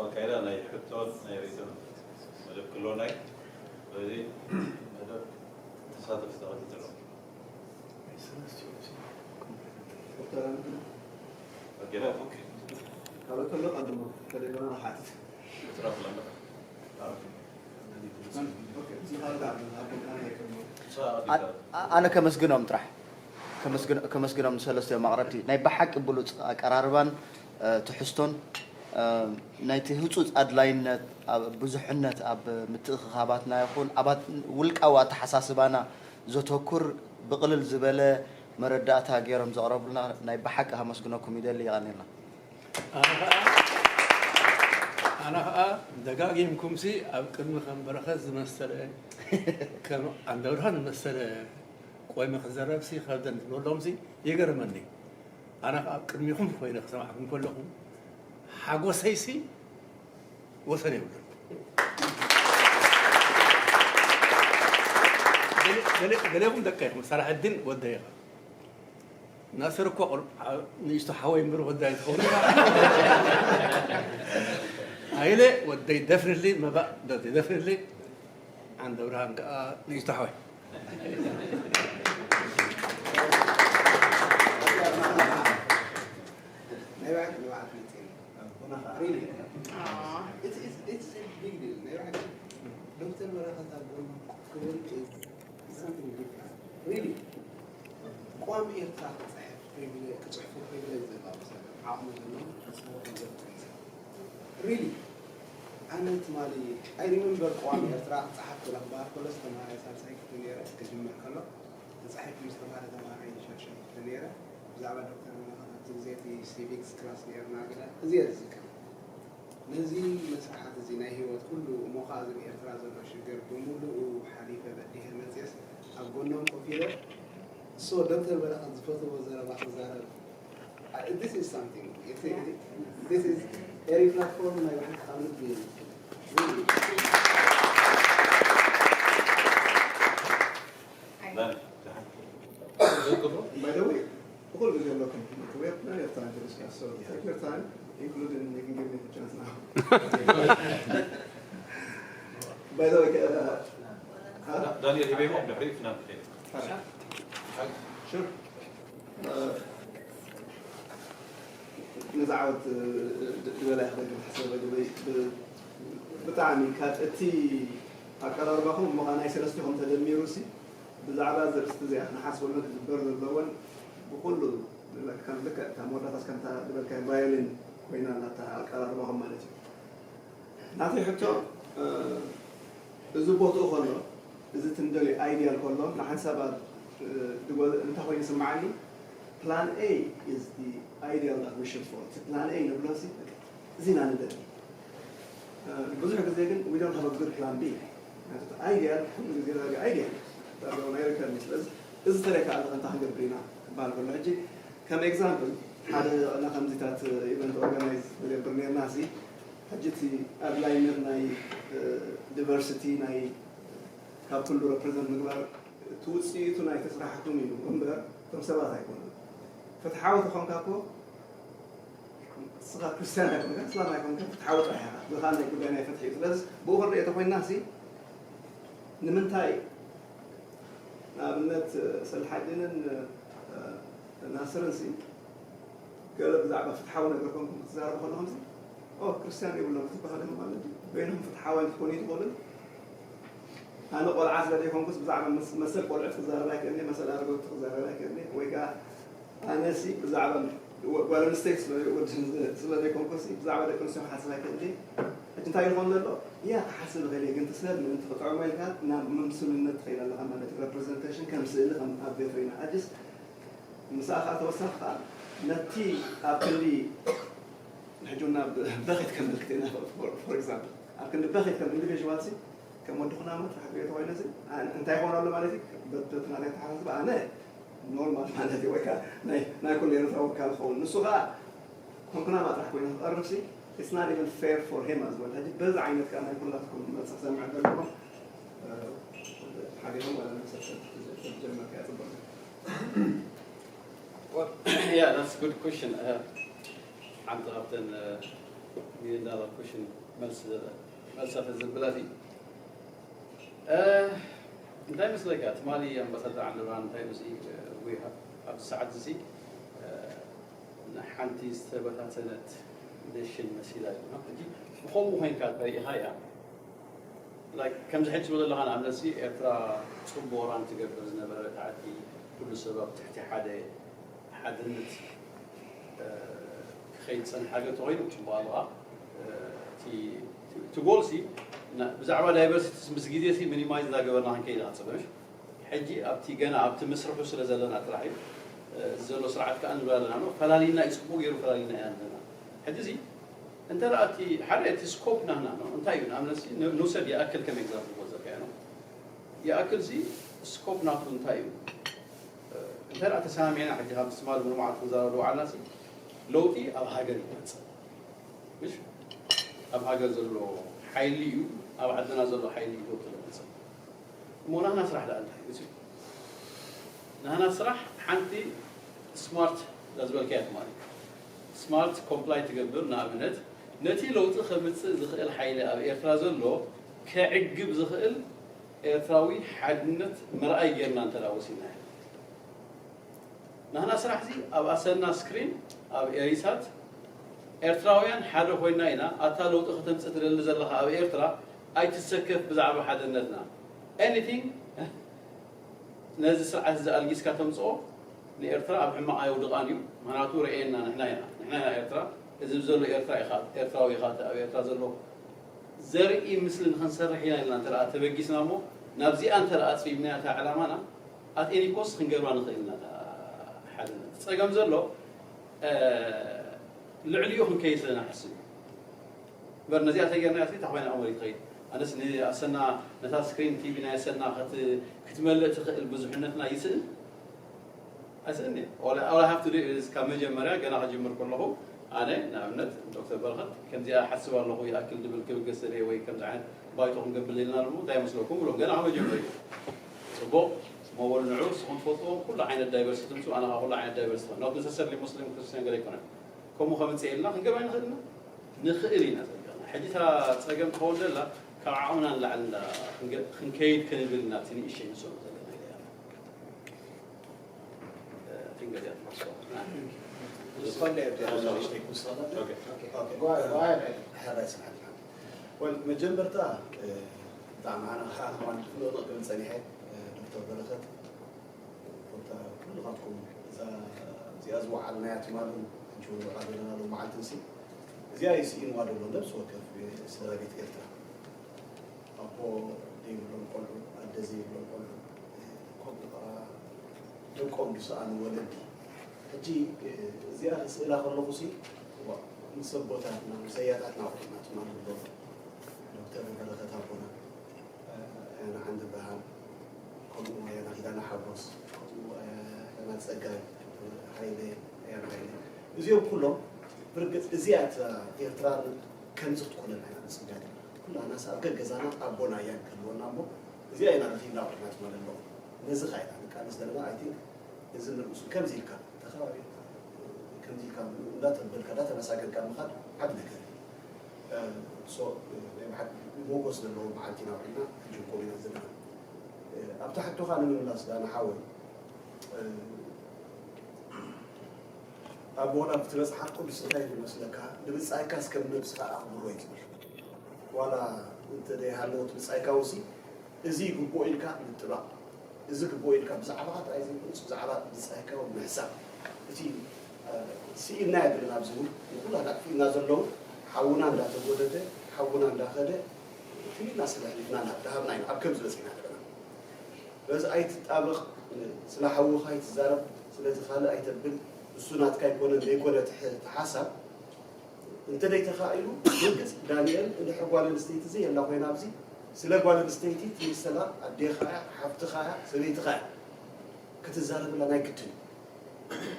ኣካይዳ ናይ ሕቶን ናይ ርእይቶን መደብ ክህልወና እዩ። ስለዚ መደብ ተሳተፍቲ ተቐዲት ኣለኹም። ኣነ ከመስግኖም ጥራሕ ከመስግኖም ንሰለስቲኦም ኣቕረብቲ ናይ ብሓቂ ብሉፅ ኣቀራርባን ትሕዝቶን ናይቲ ህፁፅ ኣድላይነት ብዙሕነት ኣብ ምትእኽኻባትና ይኹን ኣብ ውልቃዊ ኣተሓሳስባና ዘተኩር ብቕልል ዝበለ መረዳእታ ገይሮም ዘቕረቡልና ናይ ብሓቂ ከመስግነኩም ይደሊ። የቐንየልና። ኣነ ኸዓ ደጋጊምኩምሲ ኣብ ቅድሚ ከም በረኸት ዝመሰለ ከም ዓንደብርሃን ዝመሰለ ቆይመ ክዘረብሲ ከብደን ዝብለሎምሲ ይገርመኒ። ኣነ ኸዓ ኣብ ቅድሚኹም ኮይነ ክሰማዕኩም ከለኹ ሓጎሰይሲ ወሰን የብሉን። ገሌኹም ደቀ ኢኹም፣ ሳላሐዲን ወደይ ኢኻ። ናስር እኮ ንእሽቶ ሓወይ እምበር ወዳይ ትኸውን። ሃይለ ወደይ ደፍንሊ መባእ ደቲ ደፍንሊ ዓንደ ብርሃን ከዓ ንእሽቶ ሓወይ። ናይ ባዕድ ንባዕድ መፅእ እዩ። Really? It's, it's, it's a big deal. ናይ ባዕድ ዶክተር በረኸት ኣብ ጎኑ ክብል is something different. Really? ቋንቋ ኤርትራ ክፅሕፍ ፕሪቪሌጅ ክፅሕፉ ፕሪቪሌጅ ዘለዎም ሰባት ዓቕሚ ዘለዎም ክፅሕፉ Really? ኣነ ትማሊ I remember ቋንቋ ኤርትራ ክፅሓፍ ክላ ክበሃል ከሎ ተማሃራይ ሳልሳይ ክፍሊ ነይረ ክጅምር ከሎ ተፃሒፉ ምስ ተባሃለ ተማሃራይ ሻድሻይ ክፍሊ ነይረ ብዛዕባ ዶክተር መለኸት ኣብቲ ግዜ እቲ ሲቪክስ ክላስ ነይርና ገለ እዚ እየ ዝዝክር ነዚ መስርሓት እዚ ናይ ህይወት ኩሉ እሞ ከዓ እዚ ብኤርትራ ዘሎ ሽግር ብምሉኡ ሓሊፈ በዲሀ መፅየስ ኣብ ጎኖም ኮፍ ኢለ እሶ ዶክተር በረኸት ዝፈትዎ ዘረባ ክዛረብ This is something. This is ኤሪ ፕላትፎርም ናይ ባሕሪ ካብ ልቢ እየ By the way, በኩል ጊዜ ኣለኩም። We have plenty of time to discuss, so take your time, including you can give me the chance now. By the way, uh, huh? ዳንኤል ሂቤሞ ድሕሪ ፍናን ትኸይድ። Sure. ነዚ ዓወት ዝበላ ይኽእል ሓሳብ ብጣዕሚ ካብ እቲ ኣቀራርባኹም እሞ ናይ ሰለስቲኹም ተደሚሩ ሲ ብዛዕባ እዚ ርእስቲ እዚኣ ንሓስበሉ ክግበር ዘለዎን ብኩሉ ከም ልክዕ እታ መወዳእታስ ከምታ ዝበልካዮ ቫዮሊን ኮይና ኣላ እታ ኣቀራርባኹም ማለት እዩ። ናተይ ሕቶ እዚ ቦትኡ ከሎ እዚ ትንደልዩ ኣይድያል ከሎ ንሓንሳብ ኣብ እንታይ ኮይኑ ይስምዓኒ plan A is the ideal that we should follow እቲ plan A ንብሎ እዚ ኢና ንደሊ ብዙሕ ግዜ ግን we don't have a good plan B ኣይድያል ኩሉ ግዜ ዳርጋ ኣይድያል ዳርጋ ናይ ሪከርድ ስለዚ እዚ ተለካ ኣለኸ እንታይ ክንገብር ኢና ክበሃል ከሎ ሕጂ ከም example ሓደ ና ከምዚታት event organize ንገብር ነርና ሲ ሕጂ እቲ ኣድላይነት ናይ diversity ናይ ካብ ኩሉ represent ምግባር እቲ ውፅኢቱ ናይ ተስራሕኩም እዩ እምበር እቶም ሰባት ኣይኮኑን ፍትሓዊ ተኾንካ እኮ ንስኻ ክርስትያን ኣይኮንካ እስላም ኣይኮንካ ፍትሓዊ ጥራሕ ኢኻ እዚ ከዓ ናይ ጉዳይ ናይ ፍትሒ እዩ ስለዚ ብኡ ክንሪኦ ተኮይንና ሲ ንምንታይ ንኣብነት ሰልሓዲንን ናስርን ሲ ገለ ብዛዕባ ፍትሓዊ ነገር ኮንኩም ክትዛረቡ ከለኹም ሲ ኦ ክርስትያን የብሎም ክትበሃል ኢኹም ማለት እዩ በይንኹም ፍትሓውያን ክትኮኑ ይትኽእሉ ኣነ ቆልዓ ስለ ዘይኮንኩስ ብዛዕባ መሰል ቆልዑት ክዛረብ ኣይክእልኒ መሰል ኣረጋውቲ ክዛረብ ኣይክእልኒ ወይ ከዓ ኣነሲ ብዛዕባ ጓል ኣንስተይቲ ስለ ዘይኮንኩሲ ብዛዕባ ደቂ ኣንስትዮ ክሓስብ ኣይክእልኒ ሕጂ እንታይ ይኾን ዘሎ እያ ክሓስብ ይኽእል እየ ግን ትስለ ምእንቲ ክጥዕሞ ኢልካ ናብ ምምስልነት ትኸይድ ኣለኻ ማለት እዩ representation ከም ስእሊ ከም ኣብ ቤት ኮይና ኣጅስ ምሳኻ ተወሳኺ ከዓ ነቲ ኣብ ክንዲ ሕጂ ናብ በኺት ከመልክት ኢና for example ኣብ ክንዲ በኺት ከም individual ሲ ከም ወዲ ኩናማ ጥራሕ ክሪኦ ተኮይነ ሲ እንታይ ይኸውን ኣሎ ማለት እዩ በቲ ናተይ ኣተሓሳስባ ኣነ ኖርማል ማለት እዩ ወይ ከዓ ናይ ኩሉ ኤርትራዊ ክኸውን ንሱ ከዓ ከም ኩናማ ጥራሕ ኮይኑ ክቐርብ ሲ it's not even fair for him as well ሕጂ በዚ ዓይነት ከዓ ናይ ኩላትኩም መልሲ ክሰምዕ ዘለኹም ሓቢሮም ዋላ ንሰብ ጀመርካ ፅቡቅ Yeah, that's a good question. ሓንቲ ካብተን ሚሊዮን ዳላር ኩሽን መልሲ መልሰ ተዘብላት እዩ እንታይ መስለካ ትማሊ ኣምባሳደር ዓንደብርሃን እንታይ ምስ ኣብዚ ሰዓት እዚ ንሓንቲ ዝተበታተነት ኔሽን መሲላ እዩ ሕጂ ብከምኡ ኮይንካ ተሪኢኻ እያ ከምዚ ሕጂ ትብሎ ዘለኻ ንኣብነት ኤርትራ ፅቡቅ ራን ትገብር ዝነበረት ዓዲ ኩሉ ሰብ ኣብ ትሕቲ ሓደ ሓድነት ክኸይድ ዝፀንሓ ገር ተኮይኑ ፅቡቅ ኣለኻ እቲ ጎል ሲ ብዛዕባ ዳይቨርሲቲ ምስ ግዜ ሲ ሚኒማይዝ እንዳገበርና ክንከይድ ኢና ፅበሽ ሕጂ ኣብቲ ገና ኣብቲ መስርሑ ስለ ዘለና ጥራሕ እዩ እዚ ዘሎ ስርዓት ከዓ ንብል ኣለና ፈላሊና እዩ ፅቡቅ ገይሩ ፈላሊና ኢና ዘለና ሕጂ እዚ እንተ እቲ ሓደ እቲ ስኮፕ ናህና ነው እንታይ እዩ ንኣብነት ንውሰድ ይኣክል ከም ኤግዛምፕል ወዘካ ነው ይኣክል ሲ ስኮፕ ናቱ እንታይ እዩ እንተ ተሰማሚዕና ሕጂ ካብ ትማል ብንምዓት ክንዛረብ ዝወዓልና ሲ ለውጢ ኣብ ሃገር ይመፅእ ምሽ ኣብ ሃገር ዘሎ ሓይሊ እዩ ኣብ ዓድና ዘሎ ሓይሊ እዩ ለውጢ ለምፅእ እሞ ናህና ስራሕ ደኣ እንታይ እዩ ናህና ስራሕ ሓንቲ ስማርት ዳዝበልካያ ትማል ስማርት ኮምፕላይ ትገብር ንኣብነት ነቲ ለውጢ ከምጽእ ዝኽእል ሓይሊ ኣብ ኤርትራ ዘሎ ከዕግብ ዝኽእል ኤርትራዊ ሓድነት መርኣይ ጌርና እንተ ደኣ ወሲድና ኢና። ናህና ስራሕ እዚ ኣብ ኣሰና ስክሪን ኣብ ኤሪሳት ኤርትራውያን ሓደ ኮይና ኢና። ኣታ ለውጢ ከተምጽእ ትደሊ ዘለኻ ኣብ ኤርትራ ኣይትሰከፍ ብዛዕባ ሓድነትና። Anything ነዚ ስርዓት እዚ ኣልጊስካ ተምጽኦ ንኤርትራ ኣብ ሕማቕ ኣየውድቓን እዩ። ምኽንያቱ ርኤና ንሕና ኢና ንሕና ኢና ኤርትራ። እዚ ዘሎ ኤርትራ ኢኻ ኤርትራዊ ኢኻ እቲ ኣብ ኤርትራ ዘሎ ዘርኢ ምስሊ ንኽንሰርሕ ኢና ኢልና እንተ ተበጊስና እሞ ናብዚኣ እንተ ኣጽቢብናያ እታ ዕላማና ኣት ኤኒ ኮስት ክንገብራ ንኽእል ኢና እታ ሓድነት። ጸገም ዘሎ ልዕሊኡ ክንከይድ ስለ ንሓስብ እዩ። እምበር ነዚኣ ተጌርና እያ እታ ኮይና ኣመሪት ትኸይድ። ኣነስ ንኣሰና ነታ ስክሪን ቲቪ ናይ ኣሰና ክትመልእ ትኽእል ብዙሕነትና ይስእን ኣይስእን እየ። All I have to do is ካብ መጀመርያ ገና ክጅምር ከለኹ ኣነ ንኣብነት ዶክተር በረኸት ከምዚኣ ሓስብ ኣለኹ ይኣክል ድብል ክብገስ ዘለ ወይ ከምዚ ዓይነት ባይቶ ክንገብር ዘለና ኣለሞ እንታይ ይመስለኩም ብሎም ገና ካብ መጀመርያ ጽቡቕ መወል ንዑ ንስኹም ትፈልጥዎም ኩሉ ዓይነት ዳይቨርሲቲ ትምፅኡ ኣነ ካብ ኩሉ ዓይነት ዳይቨርሲቲ not necessarily ሙስሊም ክርስቲያን ገለ ኣይኮነን። ከምኡ ከምፅእ ኢልና ክንገባ ንኽእል ኢና ንኽእል ኢና ጸገምና። ሕጂ እታ ጸገም ትኸውን ዘላ ካብ ዓቕምና ንላዕሊ እንዳ ክንገ- ክንከይድ ክንብል ኢና እቲ ንእሽተይ ንስእኖ ዘለና ኢለ እያ። እ፣ ትንገር እያ ትመስሎ። ዝኾነ እያ እዚኣ ንእሽተይ ክውስኸላ። ኦኬ። ኦኬ። ጓ- ጓ- ሕራይ ስምዓት። ወል መጀመርታ እ፣ ብጣዕሚ ኣነ ከዓ ከማን ፍንቕንቕ ክብል ጸኒሐ እ፣ ዶክተር በረኸት ኮታ ኩሉ ካብኩም እዛ እዚኣ ዝወዓልናያ ትማልን ሕጂ እውን ወዓል ዘለና ሎም መዓልትን ሲ እዚኣ ይስኢንዋ ደሎ ነብሲ ወከፍ ስድራ ቤት ኤርትራ ኣቦ ዘይብሎም ቆልዑ ኣደ ዘይብሎም ቆልዑ ከምኡ ከዓ ደቆም ዝሰኣኑ ወለዲ ሕጂ እዚኣ ክስእላ ከለኹ ሲ ዋ፣ ምስ ኣቦታትና ምስ ኣያታትና ኮይና ትማል ዘሎ ዶክተር በረኸት ኣቦና ኣያና ዓንደ ብርሃን ከምኡ ኣያና ኪዳነ ሓጎስ ከምኡ ኣያና ጸጋይ ሓይለ ኣያና ሓይለ እዚኦም ኩሎም ብርግጽ እዚኣ እታ ኤርትራ ከምዚ ክትኮነና ኢና ንጽበያ ዘለና ኩላና ኣብ ገገዛና ኣቦን ኣያን ክህልወና እሞ እዚኣ ኢና ረኺብና ኮይና ትመለሎ ነዚ ካ ኢና ንቃለስ ዘለና ኣይ ቲንክ እዚ ንርእሱ ከምዚ ኢልካ ተኸባቢርካ ከምዚ ኢልካ እንዳተበልካ እንዳተመሳገንካ ምኻድ ዓብ ነገር እዩ። ሶ ናይ ብሓቂ ሞጎስ ዘለዎ መዓልቲ ኢና ውዒልና ሕጂ ኮም ኢና ዘለና ኣብቲ ሕቶኻ ንምምላስ ዳና ሓወይ ኣቦና ብትበፅሓ ቅዱስ እንታይ ዝመስለካ ንብፃይካ እስከም ነብስኻ ኣኽብሮ እዩ ዝብል ዋላ እንተ ደይሃለወት ብፃይካ ውሲ እዚ ይግብኦ ኢልካ ምጥባቕ እዚ ግብኦ ኢልካ ብዛዕባኻ ጥራይ ዘይኮነስ ብዛዕባ ብፃይካ እውን ምሕሳብ እቲ ስኢልና የብልን ኣብዚ እውን ንኩላና ኣጥፊእና ዘለዉ ሓውና እንዳተጎደተ ሓውና እንዳኸደ ፍሊና ስለ ሕሊፍና ናብ ደሃብና ኢና ኣብ ከምዚ በፂሕና ዘለና በዚ ኣይትጣበቕ ስለ ሓውኻ ኣይትዛረብ ስለዚ ካልእ ኣይተብል እሱ ናትካ ኣይኮነን ዘይኮነ እቲ ሓሳብ እንተ ደይተኻኢሉ ብርግጽ ዳንኤል እንድሕር ጓል ኣንስተይቲ ዘየላ ኮይና ኣብዚ ስለ ጓል ኣንስተይቲ ትምሰላ ኣዴኻ እያ ሓፍትኻ እያ ሰበይትኻ እያ ክትዛረብላ ናይ ግድን እዩ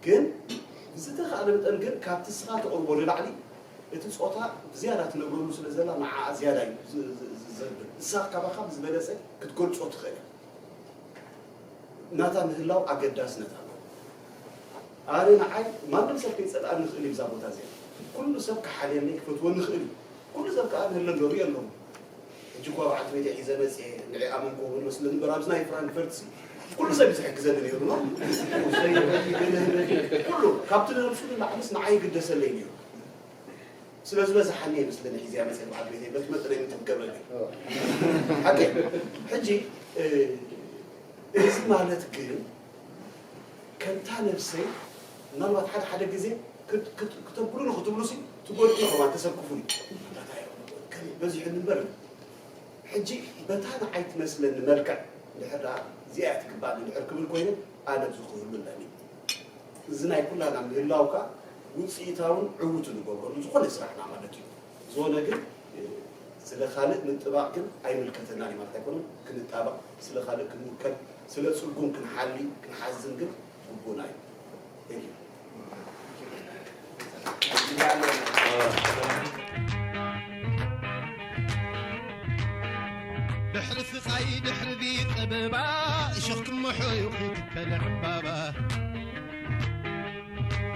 ግን ብዝተኻእለ መጠን ግን ካብቲ ስኻ ተቕርቦ ንላዕሊ እቲ ጾታ ብዝያዳ ትነብረሉ ስለ ዘላ ንዓኣ ዝያዳ እዩ ዘብል ንሳ ካባኻ ብዝበለጸ ክትገልጾ ትኽእል እያ ናታ ምህላው ኣገዳስነት ኣለዎ። ኣነ ንዓይ ማንም ሰብ ከይጸልኣኒ ይኽእል እዩ ብዛ ቦታ እዚኣ። ኩሉ ሰብ ክሓልየኒ ክፈትወኒ ይኽእል እዩ። ኩሉ ሰብ ከኣ ንህለ ዶ ርእየ ኣለኹ። ሕጂ እኳ በዓልቲ ቤተይ ሒዘ መጽየ ንዒኣ መን ክኸውን መስለኒ እምበር ኣብዚ ናይ ፍራንክፈርት ሲ ኩሉ ሰብ እዩ ዝሕግዘኒ ነይሩ ነው። ኩሉ ካብቲ ንነብሱ ንላዕልስ ንዓይ ይግደሰለይ ነይሩ። ስለ ዝበዝሓኒ እየ መስለኒ ሒዘያ መፅእ በዓል ቤተይ በቲ መጠነይ ምትም ገብረኒ ሓቂ ሕጂ እዚ ማለት ግን ከምታ ነብሰይ ምናልባት ሓደ ሓደ ግዜ ክተብሉ ንክትብሉ ሲ ትጎድኡ ከማ ተሰክፉ በዚሑ ንበር ሕጂ በታ ንዓይ ትመስለኒ መልክዕ እንድሕር ደኣ እዚኣ እያ ትግባእ እንድሕር ክብል ኮይኑ ኣነ እዚ ክህሉ ኣለኒ እዚ ናይ ኩላና ምህላው ከኣ ውፅኢታውን ዕዉትን ንገብረሉ ዝኾነ ስራሕና ማለት እዩ። ዝኾነ ግን ስለ ካልእ ምጥባቕ ግን ኣይምልከተናን እዩ ማለት ኣይኮነን። ክንጣበቕ፣ ስለ ካልእ ክንውከል፣ ስለ ፅጉም ክንሓሊ፣ ክንሓዝን ግን ግቡእና እዩ። Thank you። ድሕሪ ስቓይ ድሕሪ ዚ ጠበባ እሾኽ ክምሖ ይኹ ትከለ ዕምባባ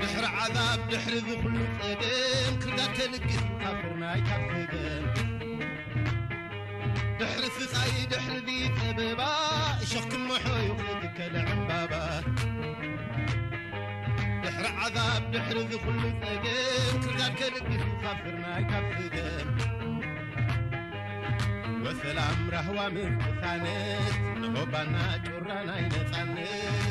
ድሕሪ ዓዛብ ድሕሪ ዝኹሉ ጸገም ክርዳድ ከልግስ ካብ ፍርናይ ካብ ስገም ድሕሪ ስቓይ ድሕሪ ጸበባ እሾኽ ክምሖ እዩ ክትከል ዕምባባ ድሕሪ ዓዛብ ድሕሪ ዝኹሉ ጸገም ክርዳድ ከልግስ ካብ ፍርናይ ካብ ስገም ወሰላም ራህዋ ምቅሳነት ንሆባና ጩራ ናይ ነጻነት